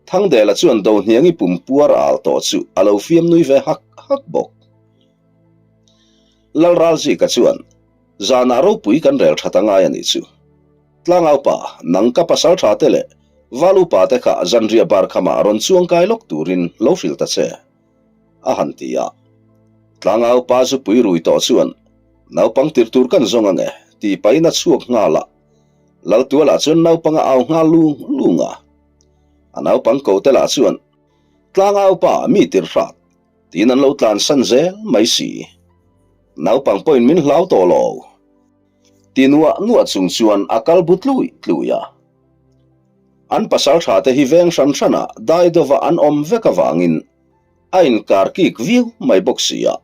[SPEAKER 1] Thangdela chuan Dohniangi pum puar al tawh chu a lo fiam nui ve hak hak bawk. Lalralzika chuan, Zanah ropui kan rel that a ngai a nih chu. Tlangaupa, nang ka pasal tha te leh Val upa te kha zanriah bar khamah rawn chuang kai lawk turin lo hrilh ta che, a han ti a. Tlangaupa zupui rui tawh chuan, Naupang tir tur kan zawng ange, tih pahin a chhuak nghal a. Laltualah chuan naupang a au nghal lung lung a. A naupang ko te lah chuan, Tlangaupa, mi tir hrat, tiin an lo tlansan zel mai si. Naupang pawhin min hlau tawh lo. Ti nuah nuah chung chuan a kal bu tlui tlui a. An pasal tha te hi veng hran hranah dai dova an awm vek avangin a inkar kik viau mai bawk si a,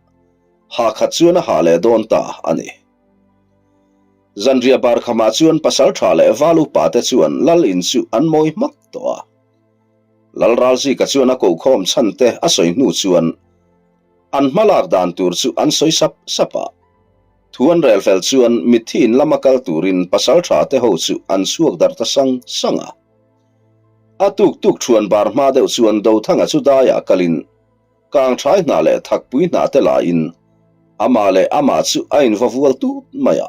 [SPEAKER 1] ha khat chuan a ha leh dawn ta a ni. Zanriah bar khamah chuan pasal tha leh val upa te chuan lal in chu an mawi hmak tawh a. Lal Ralzika chuan a kokhawm chhan te a sawi hnu chuan An hmalak dan tur chu an sawi sap sap a. Thu an rel fel chuan mitthi in lama kal turin pasal tha te ho chu an chhuak darh ta sang sang a. A tuk tuk thuan bar hma deuh chuan Dothanga chu daiah kalin kang thai hna leh thakpui hna te laiin amah leh amah chu a inva vual tut mai a.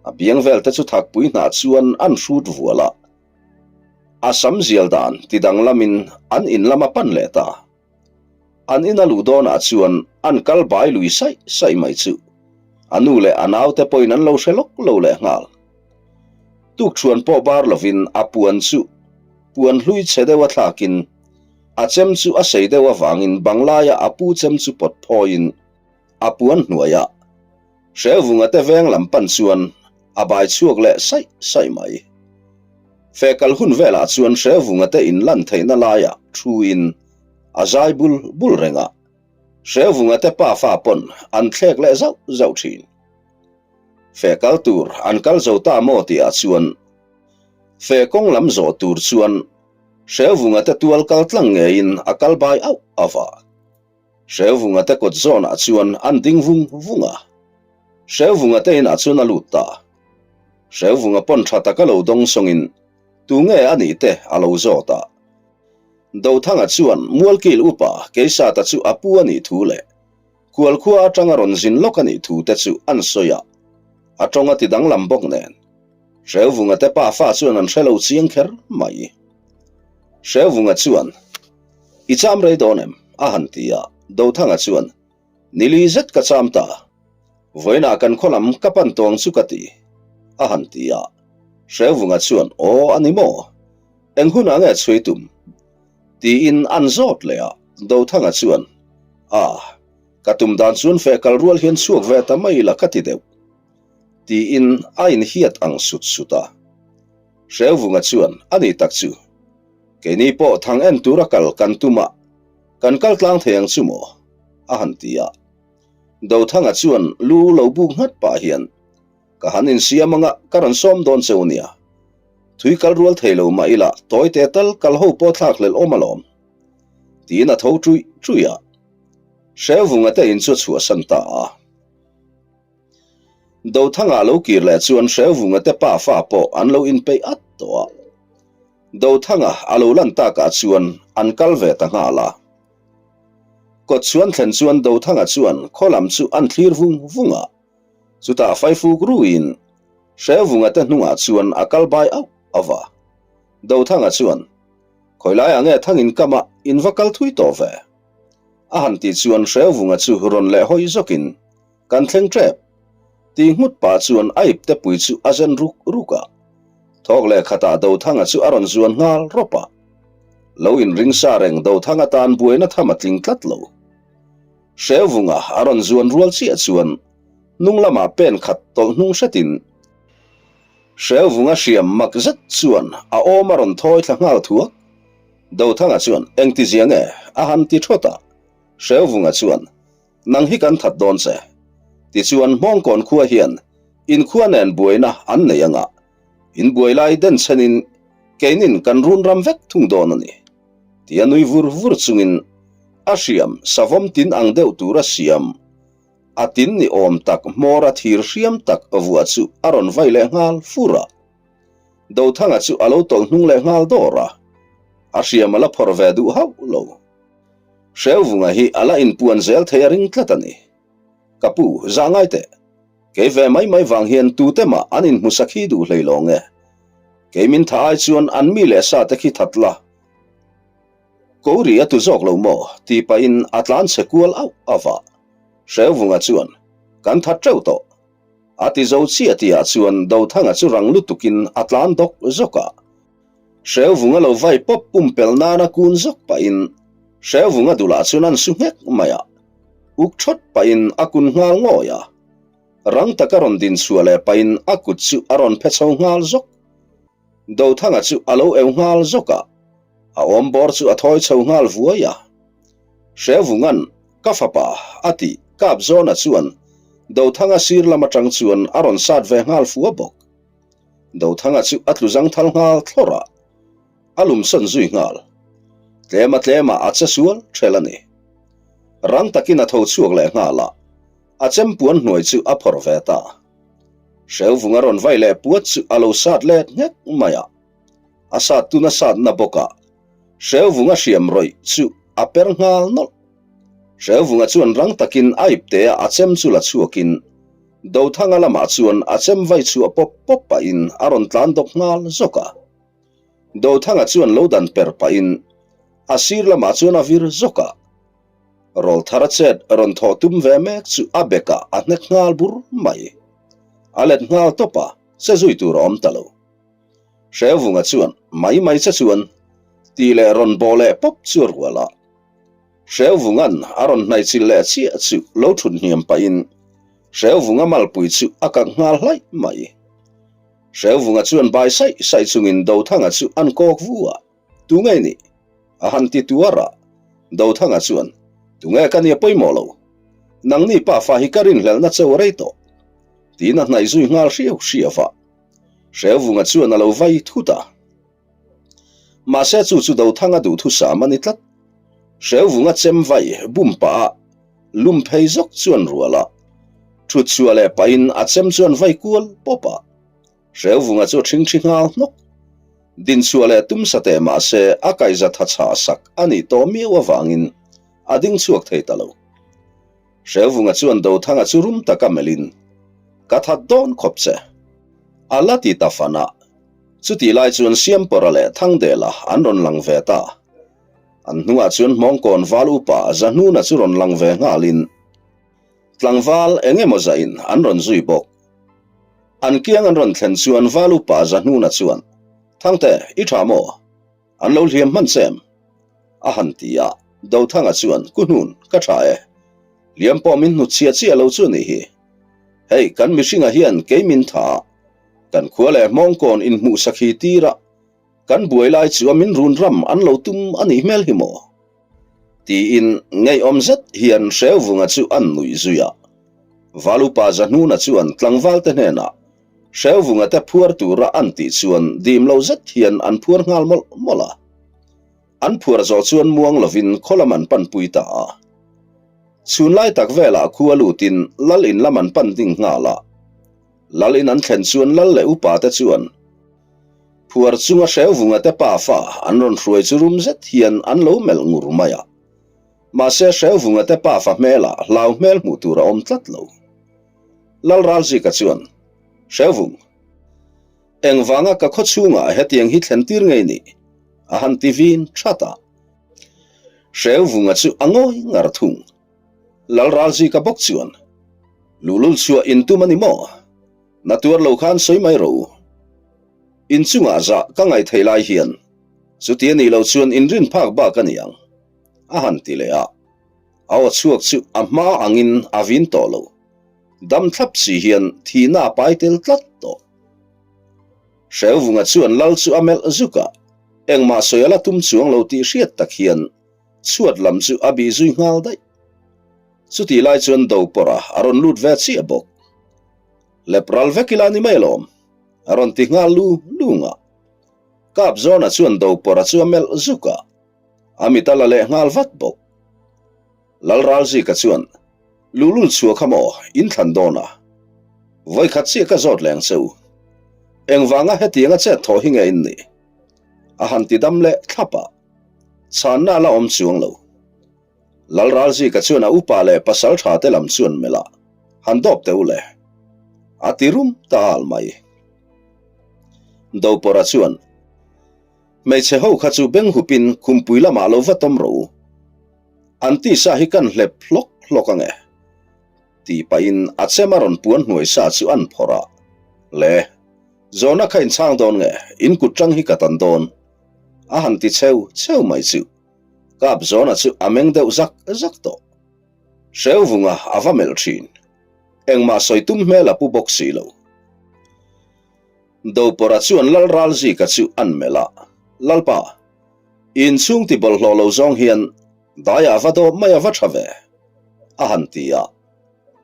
[SPEAKER 1] A biang vel te chu thakpui hnah chuan an hrut vual a. A sam zial dan ti danglamin an in lama pan leh ta. An ina luh dawnah chuan an kal bai lui saih saih mai chu a nu leh a naute pawhin an lo hre lawk lo leh nghal. Tukṭhuan pawh bar lovin a puan chu puan hlui chhe deuha thlakin a chem chu a sei deuh avangin banglaia a pu chem chu pawt phawiin a puan hnuaiah Hrevunga te veng lam pan chuan a bai chhuak leh saih saih mai. Fehkal hun velah chuan Hrevunga te inlan theihna laiah thuin a zai bul bul reng a, Hrevunga te pafa pawn an thlek leh zauh zauh thin. Fehkal tur an kal zo ta maw tihah chuan feh kawng lam zawh tur chuan Hrevunga te tual kal tlang ngeiin a kal bai auh auh a. Hrevunga te kawt zawnah chuan an ding vung vung a. Hrevunga te inah chuan a lut ta. Hrevunga pawn tha taka lo dawng sawngin tu nge a nih te a lo zawt a. Dothanga chuan Mualkil upa Keisata chu a pu a nih thu leh Kualkhua atanga rawn zin lawk a nih thu te chu an sawi a. A tawng a ti danglam bawk nen. Hrevunga te pafa chuan an hre lo chiang kher mai. Hrevunga chuan, I cham rei dawn em? a han ti a, Dothanga chuan, Nili zet ka cham ta. Vawiinah kan khaw lam ka pan tawng chu ka ti, a han ti a. Hrevunga chuan, Aw, a ni maw? Eng hunah nge chhui tum? Tiin an zawt leh a, Dothanga chuan, A, ka tum dan chuan feh kal rual hian chhuak ve ta mai la ka ti deuh. Tiin a inhiat ang sut sut a. Hrevunga chuan, A ni tak chu. Keini pawh thang en tura kal kan tum a, kan kal tlang thei ang chu maw? a han ti a. Dothanga chuan lu lo buk nghat pah hian, Ka han insiam anga ka rawn sawm dawn che u nia. Thui kal rual thei lo mah ila tawite tal kal ho pawh thlak hlelh awm alawm. Tiin a tho ṭuih ṭuih a. Hrevunga te in chu a chhuahsan ta a. Dothanga lo kir leh chuan Hrevunga te pafa pawh an lo inpeih at tawh a. Dothanga a lo lan takah chuan an kal ve ta nghal a. Kawt chhuan thlen chuan Dothanga chuan khaw lam chu an thlir vung vung a. Chutah Faifuk ruiin Hrevunga te hnungah chuan a kal bai auh auh a. Dothanga chuan, Khawi laiah nge Thangin kama in va kal thui tawh ve? A han tih chuan Hrevunga chu rawn leh hawi zawkin, Kan thleng tep. Ti nghut pah chuan a ipte pui chu a zen ruk ruk a. Thawk leh khatah Dothanga chu a rawn zuan nghal rawp a. Lo inring sa reng Dothanga tan buaina tham a tling tlat lo. Hrevunga a rawn zuan rual chiah chuan hnung lamah pen khat tawlh hnung hretin Hrevunga hriam mak zet chuan a awm a rawn thawi thla nghal thuak. Dothanga chuan engtizia nge a han ti thawt a. Hrevunga chuan Nang hi kan that dawn che. Tichuan Hmawngkawn khua hian inkhua nen buaina an nei anga, in buai lai den chhenin keinin kan run ram vek thung dawn a ni. Tia nui vur vur chungin a hriam savawm tin ang deuh tura siam a tin ni awm tak hmawra thir hriam tak vuah chu a rawn vai leh nghal fur a. Dothanga chu a lo tawlh hnung leh nghal dawr a, a hriam a la phawrh ve duh hauh lo. Hrevunga hi a la inpuan zel thei a ring tlat a ni. Ka pu, zah ngai teh. Kei ve mai mai vang hian tute mah an inhmusa khi duh hlei lawng e. Kei min tha ai chuan an mi leh sa te khi that la. Ko ri a tu zawk lo maw? ti pahin a tlan chhe kual auh auh a. Hrevunga chuan, Kan that teuh tawh. A ti zo chiah tihah chuan Dothanga chu rang lutukin a tlan dawk zawk a. Hrevunga lo vai pawp pumpelh nana kun zawk pahin Hrevunga dulah chuan an su nghek mai a, uk thawt pahin a kun nghal ngawi a. Rang taka rawn din chhuah leh pahin a kut chu a rawn phe chho nghal zawk. Dothanga chu a lo eu nghal zawk a, a awm bawr chu a thawi chho nghal vuai a. Hrevunga'n Ka fapa, a ti. Kapzawna chuan Dothanga sir lam atang chuan a rawn sat ve nghal fua bawk. Dothanga chu a tlu zangthal nghal thlawrh a, a lumsawn zui nghal. Tlema tlemah a che sual ṭhel a ni. Rang takin a tho chhuak leh nghal a, a chempuan hnuai chu a phawrh ve ta. Hrevunga rawn vai leh puat chu a lo sat let nghek mai a, a sat tuna satna bawkah Hrevunga hriam rawih chu a per nghal nawlh. Hrevunga chuan rang takin a iptea a chem chu la chhuakin Dothanga lamah chuan a chem vai chhuah pawp pawp pahin a rawn tlan dawk nghal zawk a. Dothanga chuan lo dan per pahin a sir lamah chuan a vir zawk a. Rawlthara chet rawn thawh tum ve mek chu a bekah a hnek nghal bur mai. A let nghal tawp a, che zui tur a awm ta lo. Hrevunga chuan mai mai che chuan tih leh rawn bawh leh pawp chu a rual a. Hrevunga'n a rawn hnaihchilh leh chiah chu lo thut hniam pahin Hrevunga malpui chu a kak nghal hlaih mai. Hrevunga chuan bai saih saih chungin Dothanga chu an kawk vu a, Tu nge nih? A han ti tuar a. Dothanga chuan, Tu nge ka nia pawimawh lo? Nangni pafa hi ka rinhlelhna cheu a rei tawh. Tiin a hnaih zui nghal hriau hriau a. Hrevunga chuan a lo vai thut a. Mahse chu chu Dothanga duhthusam a ni tlat. Hrevunga chem vai bum pah a lum phei zawk chuan rual a. Thut chhuah leh pahin a chem chuan vai kual pawp a. Hrevunga chu a ṭhingṭhi nghal hnawk. Din chhuah leh tum sa teh mahse a kaihza tha chhah sak a nih tawh miau avangin a ding chhuak thei ta lo. Hrevunga chuan Dothanga chu rum taka melhin, Ka that dawn khawp che. A la ti ta fan a. Chutih lai chuan Siampawra leh Thangdela an rawn lang ve ta. An hnungah chuan Hmawngkawn val upa Zahnuna chu rawn lang ve nghalin tlangval eng emaw zahin an rawn zui bawk. An kiang an rawn thlen chuan val upa Zahnuna chuan, Thangte, i tha maw? An lo hliam hman che em? A han ti a, Dothanga chuan, Ku hnun, ka tha e. Hliam pawh min hnut chhia chiah lo chu a nih hi. Hei, kan mihringa hian kei min tha a, kan khua leh hmawngkawn inhmuh sakhi tir a, kan buai lai chu a min run ram an lo tum a nih hmel hi maw? Tiin ngeiawm zet hian Hrevunga chu an nuih zui a. Valupa Zahnuna chuan tlangvalte hnenah, Hrevunga te phuar tura an tih chuan dim lo zet hian an phuar nghal mawlh mawlh a. An phuar zawh chuan muang lovin khaw lam an panpui ta a. Chhun lai tak velah khua lutin lal in lam an pan ding nghal a. Lal in an thlen chuan lal leh upa te chuan. Phuar chunga Hrevunga te pafa an rawn hruai chu rum zet hian an lo melh ngur mai a. Mahse Hrevunga te pafa hmelah hlau hmel hmuh tur a awm tlat lo. Lalralzika chuan, Hrevung, engvanga ka khaw chhungah hetiang hi thlen tir ngei ni? a han ti vin that a. Hrevunga chu a ngawi ngar thung. Lalralzika bawk chuan, Luhlul chhuah in tum a ni maw? Na tuar lo khan sawi mai ro. In chungah zah ka ngaih theih lai hian chuti a nih loh chuan inrin phak bak a ni ang, a han ti leh a. A aw chhuak chu a hma angin a vin tawh lo. Dam thlap si hian thihna a pai tel tlat tawh. Hrevunga chuan lal chu a melh zuk a, engmah sawi a la tum chuang lo tih hriat tak hian chhuat lam chu a bih zui nghal daih. Chutih lai chuan Dopawrh-a a rawn lut ve chiah bawk. Lep ral vek ila ni mai alawm, a rawn ti nghal lu lung a. Kap Zawna chuan Dopawrh-a chu a melh zuk a, a mit a la leh nghal vat bawk. Lalralzika chuan, Luhlul chhuah kha maw, in thlan dawn a? Vawikhat chiah ka zawt leng che u. Engvanga hetianga chet thawh hi nge in nih? A han ti dam leh thlap a, chhanna a la awm chuang lo. Lalralzika chuan a upa leh pasal tha te lam chuan melh a, han dawp teh u le. A ti rum ta al mai. Dopawrha chuan, Hmeichhe ho kha chu beng hupin khumpui lamah lo va tawm rawh u. An tisa hi kan hlep hlawk hlawk ang e. Tih pahin a chem a rawn puan hnuai sa chu an phawrh a. Le, zawhna kha inchhang dawn nge, in kut tang hi ka tan dawn. A han ti cheu cheu mai chu. Kap Zawna chu a meng deuh zak zak tawh. Hrevunga a va melh thin. Engmah sawi tum hmel a pu bawk si lo. Dopawrha chuan Lal Ralzika chu an melh a, Lalpa, inchhung ti bawlhhlawh lo zawng hian daiah va dawp mai a va tha ve, a han ti a.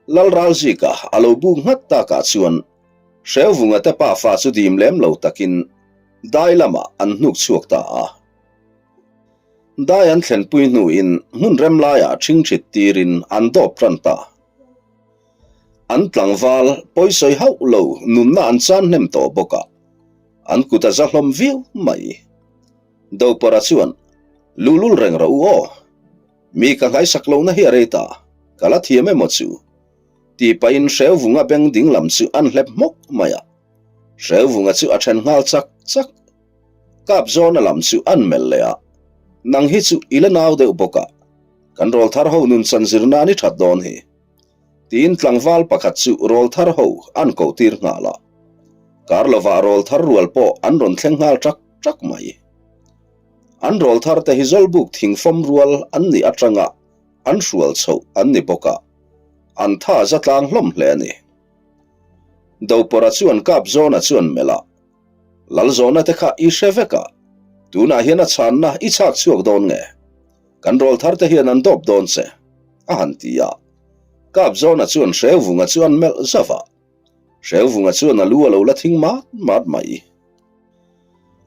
[SPEAKER 1] Lal Ralzika a lo buk nghat takah chuan Hrevunga te pafa chu dim lem lo takin dai lamah an hnuk chhuak ta a. Dai an thlenpui hnuin hmun rem laiah ṭhingṭhit tirin an dawp ṭan ta. An tlangval pawisawi hauh lo nunna an chan hnem tawh bawk a, an kut a za hlawm viau mai. Dopara chuan, Luhlul reng rawh u aw, mi ka nghaisak lohna hi a rei ta, ka la thiam emaw chu? Tih pahin Hrevunga beng ding lam chu an hlep hmawk mai a. Hrevunga chu a then nghal chak chak. Kap zawna lam chu an melh leh a, Nang hi chu i la nau deuh bawk a, kan rawlthar ho nun chan zir nan i that dawn hi. Tiin tlangval pakhat chu rawlthar ho an koh tir nghal a. Kar lovah rawlthar rual pawh an rawn thleng nghal ṭak ṭak mai. An rawlthar te hi Zawlbuk thingfawm rual an nih aṭanga an hrual chhoh an ni bawk a, an tha za tlang hlawm hle a ni. Dopawrha chuan kap zawna chuan melh a, Lalzawna te kha i hre vek a, tunah hian a chhanna i chhak chhuak dawn nge? Kan rawlthar te hian an dawp dawn che, a han ti a. Kapzawna chuan Hrevunga chu an melh zauh a. Hrevunga chuan a lu a lo la thing mat mat mai.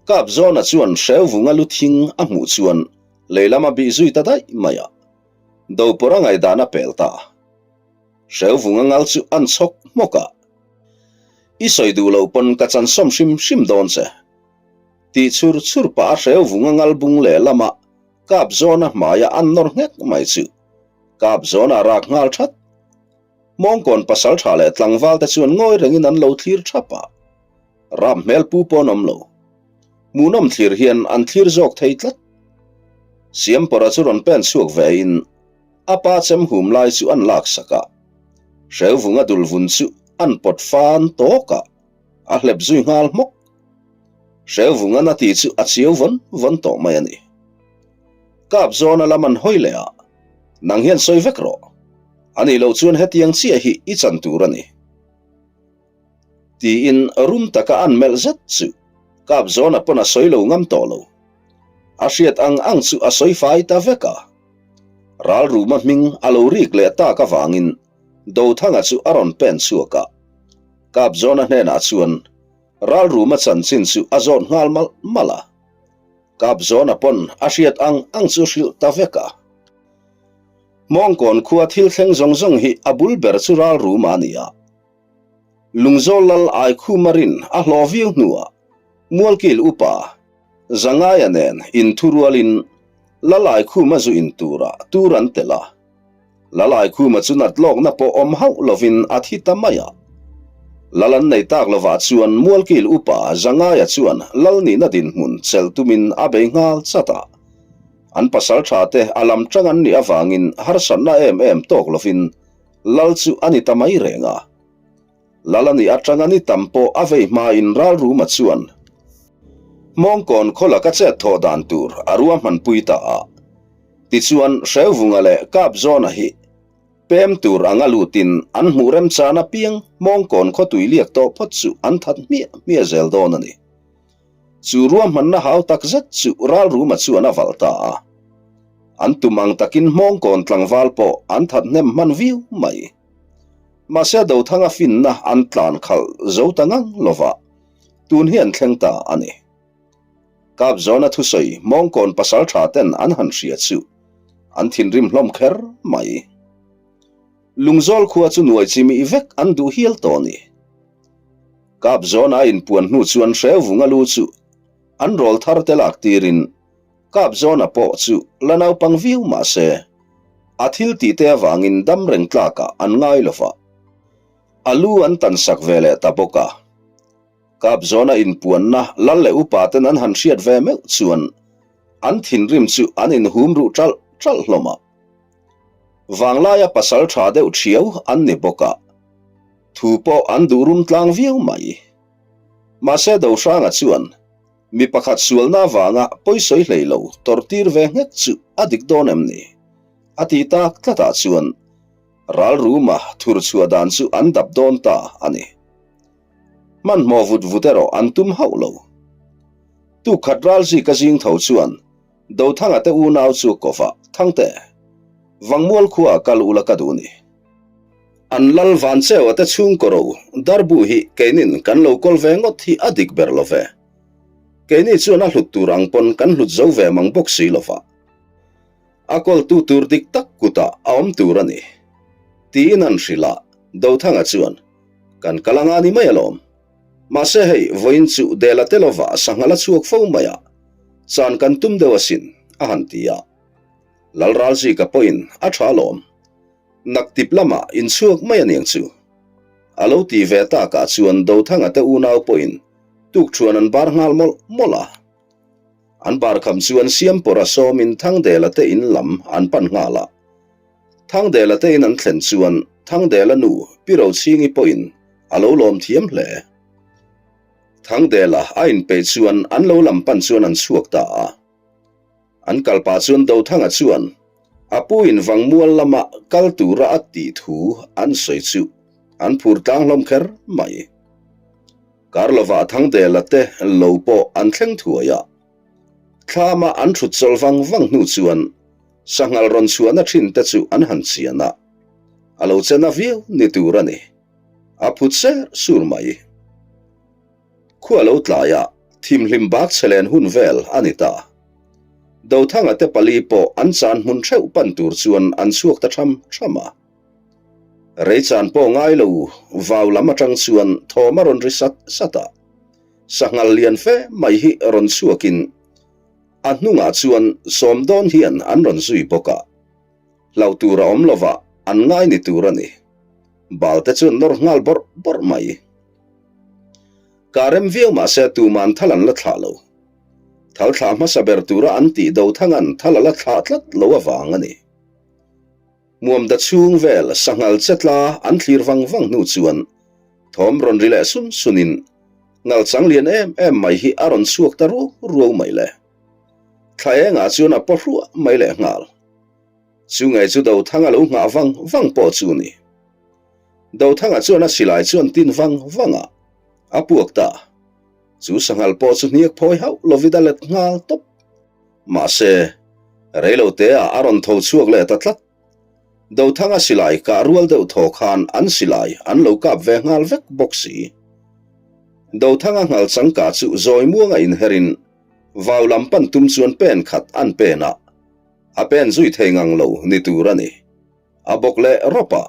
[SPEAKER 1] Kapzawna chuan Hrevunga lu thing a hmuh chuan lei lam a bih zui ta daih mai a. Dopawrh a ngaihdan a pel ta. Hrevunga ngal chu an chhawk hmawk a. I sawi duh loh pawn ka chan sawm hrim hrim dawn che. Tih chhur chhur pah a hreu vung a ngal bung leh lama kap zawna hmaia an nawr nghek mai chu kap zawna rak nghal that. Mawngkawn pasal tha leh tlangval te chuan ngawi rengin an lo thlir thap a, rap hmel pu pawn awm lo. Hmuhnawm thlir hian an thlir zawk thei tlat. Siampawrha chu rawn pen chhuak ve in A pa chem hum lai chu an laksak a, Hrevunga dul vun chu an pawt fan tawk a, a hlep zui nghal hmawk. Hrevunga na ti chu a chiau vawn vawn tawh mai a ni. Kap zawna lam an hawi leh a, Nang hian sawi vek rawh. A nih loh chuan hetiang chiah hi i chan tur a ni. Tiin rum taka an melh zet chu Kap zawna pawn a sawi lo ngam tawh lo. A hriat ang ang chu a sawi fai ta vek a. Ralruma hming a lo rik leh tak avangin Dothanga chu a rawn pen chhuak a. Kapzawna hnenah chuan Ralruma chanchin chu a zawt nghal malh malh a. Kapzawna pawn a hriat ang ang chu hrilh ta vek a. Hmawngkawn khua thil thleng zawng zawng hi a bul ber chu Ralruma a ni a. Lungzawl lal Aikhuma rin a hlawh viau hnuah. Mualkil upa Zangaia nen inthurualin Lalaikhuma zu in tura tur an tel a. Lalaikhuma chu nat lawkna pawh awm hauh lovin a thi ta mai a. Lal an nei tak lovah chuan Mualkil upa Zangaia chuan Lal nihna dinhmun chelh tumin a bei nghal chat a. An pasal tha te a lam tang an nih avangin harsatna em em tawk lovin Lal chu a ni ta mai reng a. Lal a nih atanga ni tam pawh a vei hmain Ralruma chuan Hmawngkawn khaw laka chet thawh dan tur a ruahmanpui ta a. Tichuan Hrevunga leh Kapzawna hi pem tur anga lutin an hmuh remchan apiang Hmawngkawn khaw tui liak tawh phawt chu an that hmiah hmiah zel dawn a ni. Chu ruahmanna hau tak zet chu Ralruma chuan a valh ta a. An tum ang takin Hmawngkawn tlangval pawh an that hnem hman viau mai. Mahse Dothanga finna an tlan khalh zo ta ngang lova, tun hi an thleng ta a ni. Kapzawna thusawi Hmawngkawn pasaltha ten an han hria chu an thinrim hlawm kher mai. Lungzawl khua chu nuai chi mih vek an duh hial tawh a ni. Kapzawna a inpuan hnu chuan Hrevunga lu chu an rawl thar te lak tirin Kapzawna pawh chu la naupang viau mah se, a thil tih te avangin dam reng tlakah an ngai lo va. A lu an tan sak ve leh ta bawk a. Kapzawna inpuanna lal leh upa ten an han hriat ve meuh chuan an thinrim chu an inhum ruh ṭalh ṭalh hlawm a. Vanglaia pasal ṭha deuh ṭhiau an ni bawk a, thu pawh an duh rum tlang viau mai. Mahse Dohranga chuan Mi pakhat sualna avanga pawisawi hlei lo tawrhtir ve nghet chu a dik dawn em ni? A ti tak tlatah chuan ral ruma thur chhuah dan chu an dap dawn ta a ni. Hmanhmawh vut vut erawh an tum hauh lo. Tukkhat ral zika zing tho chuan Dothanga te unau chu kova, Thangte, Vangmual khuaa kal ula ka duh ni. An lal van cheu a te chhungkaw ro darbu hi keinin kan lo kawl ve ngawt hi a dik ber lo ve. Keini chuan a hlut tur ang pawn kan hlut zo ve mang bawk si lova. A kawltu tur dik tak kutah a awm tur a ni. Tiin an hrilh a, Dothanga chuan, Kan kal anga ni mai alawm. Mahse hei, vawiin chu Dela te lova sangha la chhuak fo mai a, chan kan tum deuh asin, a han ti a. Lalralzika pawhin a tha alawm. Naktip lamah inchhuak mai a niang chu. A lo ti ve takah chuan Dothanga te unau pawhin tukṭhuan an bar nghal mawlh mawlh a. An bar kham chuan Siampawra sawmin Thangdela te in lam an pan nghal a. Thangdela te in an thlen chuan Thangdela nu Pi Rochhingi pawhin a lo lawm thiam hle. Thangdela a inpeih chuan an lo lam pan chuan an chhuak ta a. An kal pah chuan Dothanga chuan a pu in Vangmual lama kal tura a tih thu an sawi chu an phur tlang hlawm kher mai. Kar lovah Thangdela te lo pawh an thleng thuai a. Thlama an thut chawlh vang vang hnu chuan sanghal rawn chhuahna thin te chu an han chian a. A lo che na viau ni tur a ni. A phut ser sur mai. Khua lo tlai a, thimhlim bak chhe len hun vel a ni ta. Dothanga te pali pawh an chan hmun theuh pan tur chuan an chhuak ta tham tham a. Rei chan pawh ngai lo vau lam atang chuan thawm a rawn ri sat sat a. Sanghal lian fe mai hi rawn chhuakin a hnungah chuan sawm dawn hian an rawn zui bawk a. Hlauh tur a awm lova an ngai ni tur a ni. Bal te chuan nawr nghal bawrh bawrh mai. Ka rem viau mahse tuman thal an la thlah lo. Thal thlah hmasa ber tura an tih Dothangan thal a la thlah tlat lo avang a ni. Hmuamda chhung vel sanghal che tla an thlir vang vang hnu chuan thawm rawn ri leh sun sunin ngal chang lian em em mai hi a rawn chhuak ta ruau ruau mai le. Thla engah chuan a paw hruah mai leh nghal. Chu ngei chu Dothanga lo nghah vang vang pawh chu ni. Dothanga chuan a silai chuan tin vang vang a, a puak ta. Chu sanghal pawh chu hniak phawi hauh lovin a let nghal tawp. Mahse, reilo teah a rawn tho chhuak leh ta tlat. Dothanga silai kah rual deuh thaw khan an silai an lo kap ve nghal vek bawk si. Dothanga nghal changka chu zawi muanga inherin vau lam pan tum chuan pen khat an pen a, a pen zui thei ngang lo ni tur a ni. A bawk leh rawp a,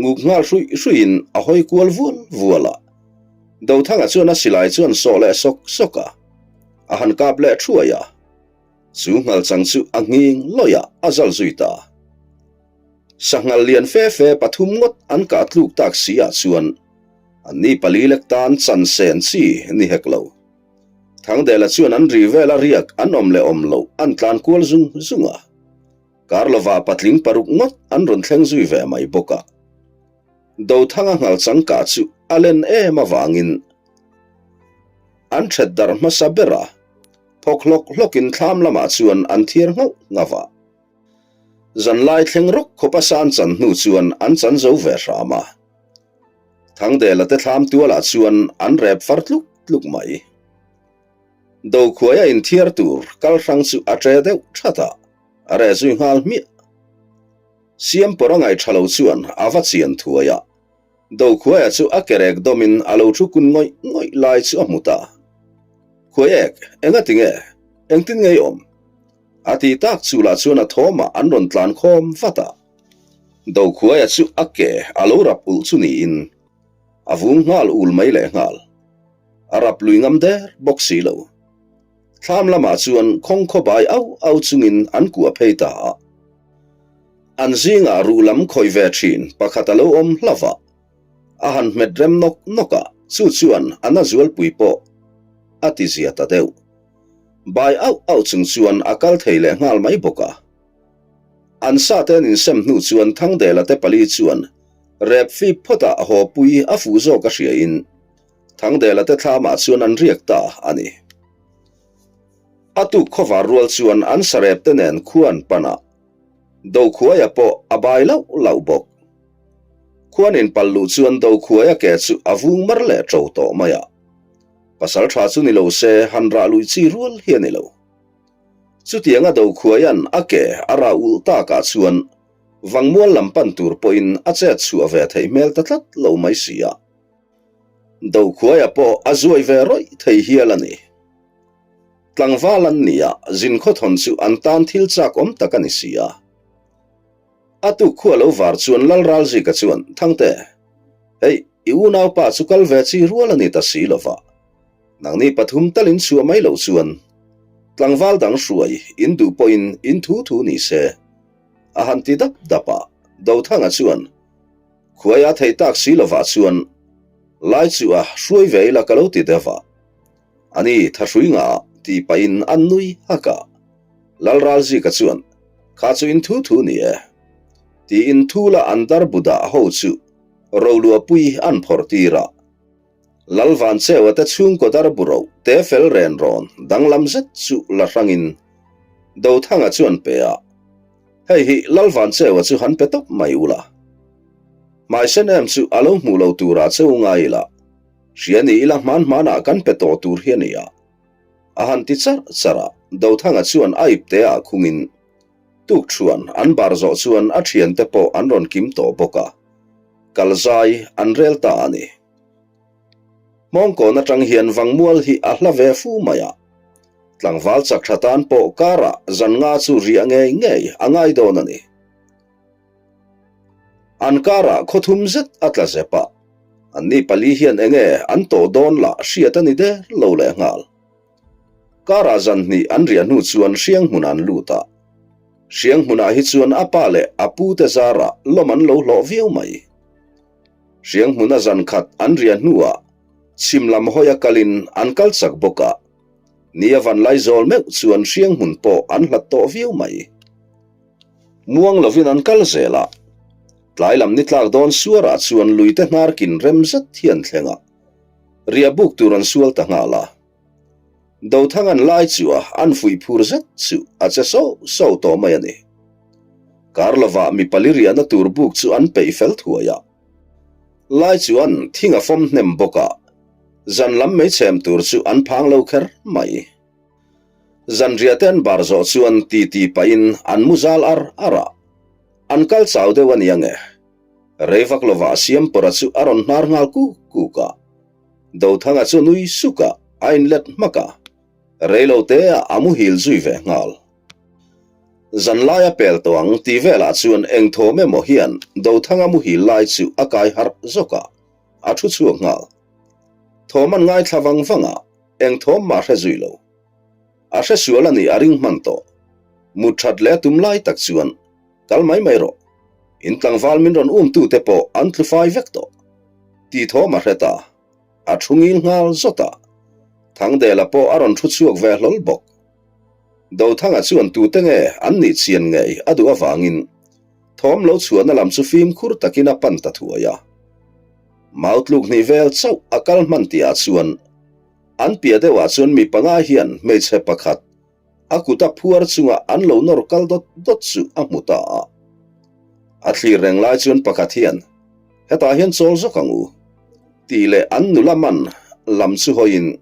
[SPEAKER 1] nguk nghal hruih hruihin a hawi kual vual vual a. Dothanga chuan a silai chuan sawh leh sawk sawk a, a han kap leh thuai a. Chu nghalchang chu a nghing lawih a, a zal zui ta. Sanghal lian fe fe pathum ngawt an kah tluk tak si ah chuan anni pali lek tan chan sen chi ni hek lo. Thangdela chuan an ri vela riak an awm leh awm loh an tlan kual zung zung a. Kar lovah patling paruk ngawt an rawn thleng zui ve mai bawk a. Dothanga nghalchang kah chu a len em avangin an ṭhet darh hmasa ber a, phawk hlawk hlawkin thlam lamah chuan an thiar nghauh nghauh a. Zanlai thleng rawk khawpa san chan hnu chuan an chan zo ve hram a. Thangdela te thlam tualah chuan an rep far tluk tluk mai. Dokhuaia inthiar tur kal hrang chu a ṭe deuh ṭhat a, a reh zui nghal hmiah. Siampawr a ngaih ṭha lo chuan a va chian thuai a. Dokhuaia chu a kerek dawmin a lo thu kun ngawih ngawih lai chu a hmu ta. Khuaiek, engati nge? Engtin nge i awm? A ti tak chu lah chuan a thawmah an rawn tlan khawm vat a. Dokhuaia chu a ke a lo rap ulh chu niin a vung nghal ul mai leh nghal. A rap lui ngam der bawk si lo. Thlam lamah chuan khawng khawbai au au chungin an kuah phei ta a. An zingah ruh lam khawih ve thin pakhat a lo awm hlauh a. A han hmet rem nawk nawk a, chu chuan a na zualpui pawh a ti zia ta deuh. Bai auh auh chung chuan a kal thei leh nghal mai bawk a. An sa te an insem hnu chuan Thangdela te pali chuan rep fip phawtah haw pui a fuh zawk a hriain Thangdela te thlamah chuan an riak ta a ni. A tuk khawvar rual chuan an sarep te nen khua an pan a, Dokhuaia pawh a bai lauh lauh bawk. Khuan inpal luh chuan Dokhuaia ke chu a vung mar leh ṭo tawh mai a. Pasal tha chu ni lo se han rah lui chi rual hi a ni lo. Chutianga Dokhuaia'n a ke a rah ulh takah chuan Vangmual lam pan tur pawhin a chet chhuah ve theih hmel ta tlat lo mai si a. Dokhuaia pawh a zuai ve rawih thei hial a ni. Tlangval an ni a, zin khawthawn chu an tan thil chak awm tak a ni si a. A tuk khua lo var chuan Lal Ralzika chuan, Thangte, hei, i unaupa chu kal ve chi rual a ni ta si lo va. Nangni pathum talin chhuah mai loh chuan tlangval dang hruai in duh pawhin in thu thu ni se, a han ti dap dap a. Dothanga chuan, Khuaia thei tak si lovah chuan lai chu a hruai ve ila ka lo ti deuh a. Ani thahrui ngah tih pahin an nui hak a. Lal Ralzika chuan, Kha chu in thu thu ni e. Tiin thula an dar bu dah ho chu roluahpui an phawrh tir a. Lal Vancheua te chhungkaw dar bu ro te fel ren rawn danglam zet chu la hrangin Dothanga chuan pe a, Hei hi Lal Vancheua chu han pe tawp mai ula. Hmaisen em chu a lo hmuh lo turah che u ngai ila. Hria ni ila hman hmanah kan pe tawh tur hi a ni a. A han ti charh charh a, Dothanga chuan a ipte ah khungin tukṭhuan an bar zawh chuan a ṭhiante pawh an rawn kim tawh bawk a, kal zai an rel ta a ni. Hmawngkawn aṭang hian Vangmual hi a hla ve fu mai a, tlangval chak ṭha tan pawh karah zan nga chu riah ngei ngei a ngai dawn a ni. An karah khawthum zet a tla zep a, anni pali hian enge an tawh dawn lah hriat a ni der lo leh nghal. Karah zan hnih an riah hnu chuan hriang hmunah an lut a, hriang hmunah hi chuan a pa leh a pu te zarah lawm an lo hlawh viau mai. Hriang hmuna zan khat an riah hnuah chhim lam hawia kalin an kal chak bawk a, ni a van lai zawl meuh chuan hriang hmun pawh an hlat tawh viau mai. Muang lovin an kal zel a, tlai lam ni tlak dawn suarah chuan luite hnar kin rem zet hi an thleng a, riah buk tur an sual ta nghal a. Dothang an lai chu a an fuih phur zet chu a che so so tawh mai a ni. Kar lovah mi pali riahna tur buk chu an peih fel thuai a. Lai chuan thing a fawm hnem bawk a, zan lam meichhem tur chu an phang lo kher mai. Zanriah te an bar zawh chuan titi pahin an mu zal ar ar a, an kal chau deuh a ni ange. Rei vak lovah Siampawra chu a rawn hnar nghal kuk kuk a. Dothanga chu nui suk a, a inlet hmak a, rei lo te ah a muhil zui ve nghal. Zanlai a pel tawh ang tih velah chuan eng thawm emaw hian Dothanga muhil lai chu a kai harh zawk a, a thu chhuak nghal. Thawm an ngaithla vang vang a, eng thawm mah hre zui lo. A hre sual a nih a ring hman tawh. Mut that leh a tum lai tak chuan kal mai mai rawh. In tlangval min rawn um tute pawh an tlu fai vek tawh. Tih thawm a hre ta. A thu ngil nghal zawt a. Thangdela pawh a rawn thu chhuak ve hlawl bawk. Dothanga chuan tute nge an nih chian ngei a duh avangin thawm lo chhuahna lam chu fimkhur takin a pan ta thuai a. Mau tluk hnih vel chauh a kal hman tihah chuan an piah deuhah chuan mi panga hian hmeichhe pakhat a kuta phuar chunga an lo nawr kal dawt dawt chu a hmu ta a. A thlir reng lai chuan pakhat hian, Hetah hian chawl zawk ang u, tih leh an nula man lam chu hawiin,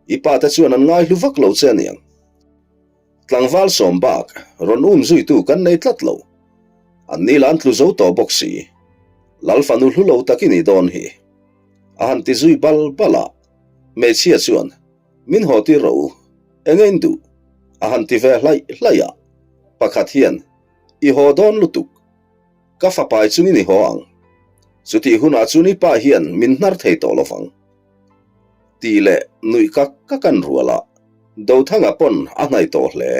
[SPEAKER 1] I pa te chuan an ngaihlu vak lo che aniang. Tlangval sawm bak rawn um zuitu kan nei tlat lo. An ni la an tlu zo tawh bawk si. Lal fanu hlu lo tak i nih dawn hi. A han ti zui bal bal a, hmeichhia chuan, Min haw tir rawh u, enge in duh? A han ti ve hlaih hlaih a, pakhat hian, I haw dawn lutuk. Ka fapai chungin i haw ang. Chutih hunah chuan i pa hian min hnar thei tawh lovang. Tih leh nuih kak kak an rual a, Dothanga pawn a hnaih tawh hle.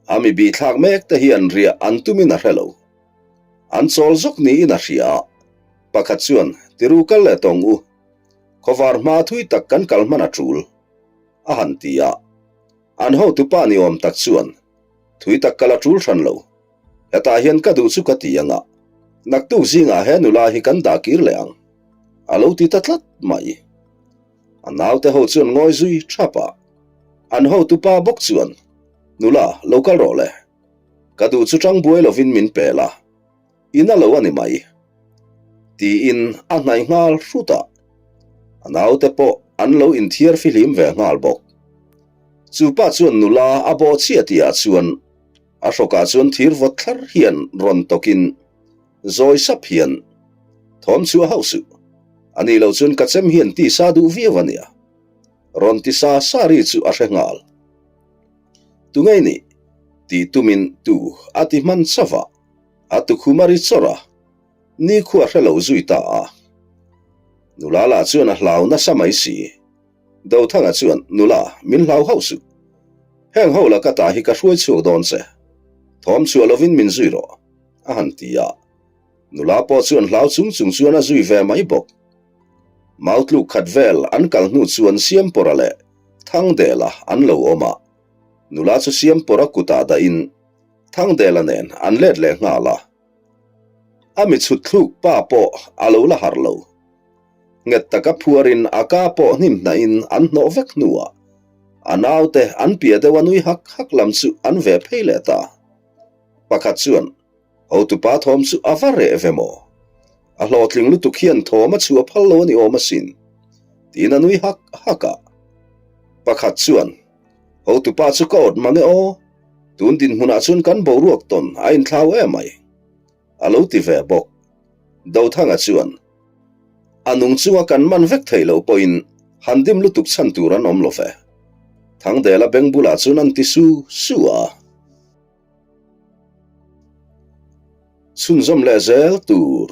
[SPEAKER 1] A mi bihthlak mek te hian riah an tumin a hre lo. An chawl zawk niin a hria a, pakhat chuan tiru kal leh tawng u, khawvar hma thui tak kan kal hman a tul, a han ti a. An hotupa ni awm tak chuan thui tak kal a tul hran lo. Hetah hian ka duh chu ka ti ang a, naktuk zingah he nula hi kan dah kir leh ang, a lo ti ta tlat mai. A naute ho chuan ngawi zui thap a, an hotupa bawk chuan, Nula, lo kal rawh le. Ka duh chu tang buai lovin min pel a, i na lo a ni mai, tiin a hnaih nghal hrut a. A naute pawh an lo inthiar fihlim ve nghal bawk. Chu pa chuan nula a bawh chiah tihah chuan A hrawkah chuan thir vawt thlar hian rawn tawkin zawi sap hian, Thawm chu a hauh suh. A nih loh chuan ka chem hian tisa duh viau a nia. Rawn ti sa sa ri chu a hre nghal. Tu ngei nih? Tih tumin tu a ti hman chauh a, a tukhum a ri chawrh a, nikhua hre lo zui ta a. Nula lah chuan a hlau nasa mai si. Dothanga chuan, Nula, min hlau hauh suh. Heng ho la ka ta hi ka hruai chhuak dawn che. Thawm chhuah lovin min zui rawh, a han ti a. Nula pawh chuan hlau chung chung chuan a zui ve mai bawk. Mau tluk khat vel an kal hnu chuan Siampawra leh Thangdela an lo awm a. Nula chu Siampawra kutah dahin Thangdela nen an let leh nghal a. A mi chhut thluk pa pawh a lo la harh lo. Nghet taka phuarin a ka pawh hnim hnahin an hnawh vek hnuah a naute an piah deuh a nui hak hak lam chu an ve phei leh ta. Pakhat chuan, Hotupa thawm chu a va reh ve maw? A hlawhtling lutuk hian thawm a chhuah phal lo a ni awm asin, tiin a nui hak hak a. Pakhat chuan, Hotupa chu ka awt mang e aw, tun dinhmunah chuan kan boruak tawn a inthlau em mai. A lo ti ve bawk. Dothanga chuan, A nung chunga kan man vek theih loh pawhin han dim lutuk chhan tur an awm lo ve. Thangdela beng bulah chuan an ti su su a. Chhunzawm leh zel tur.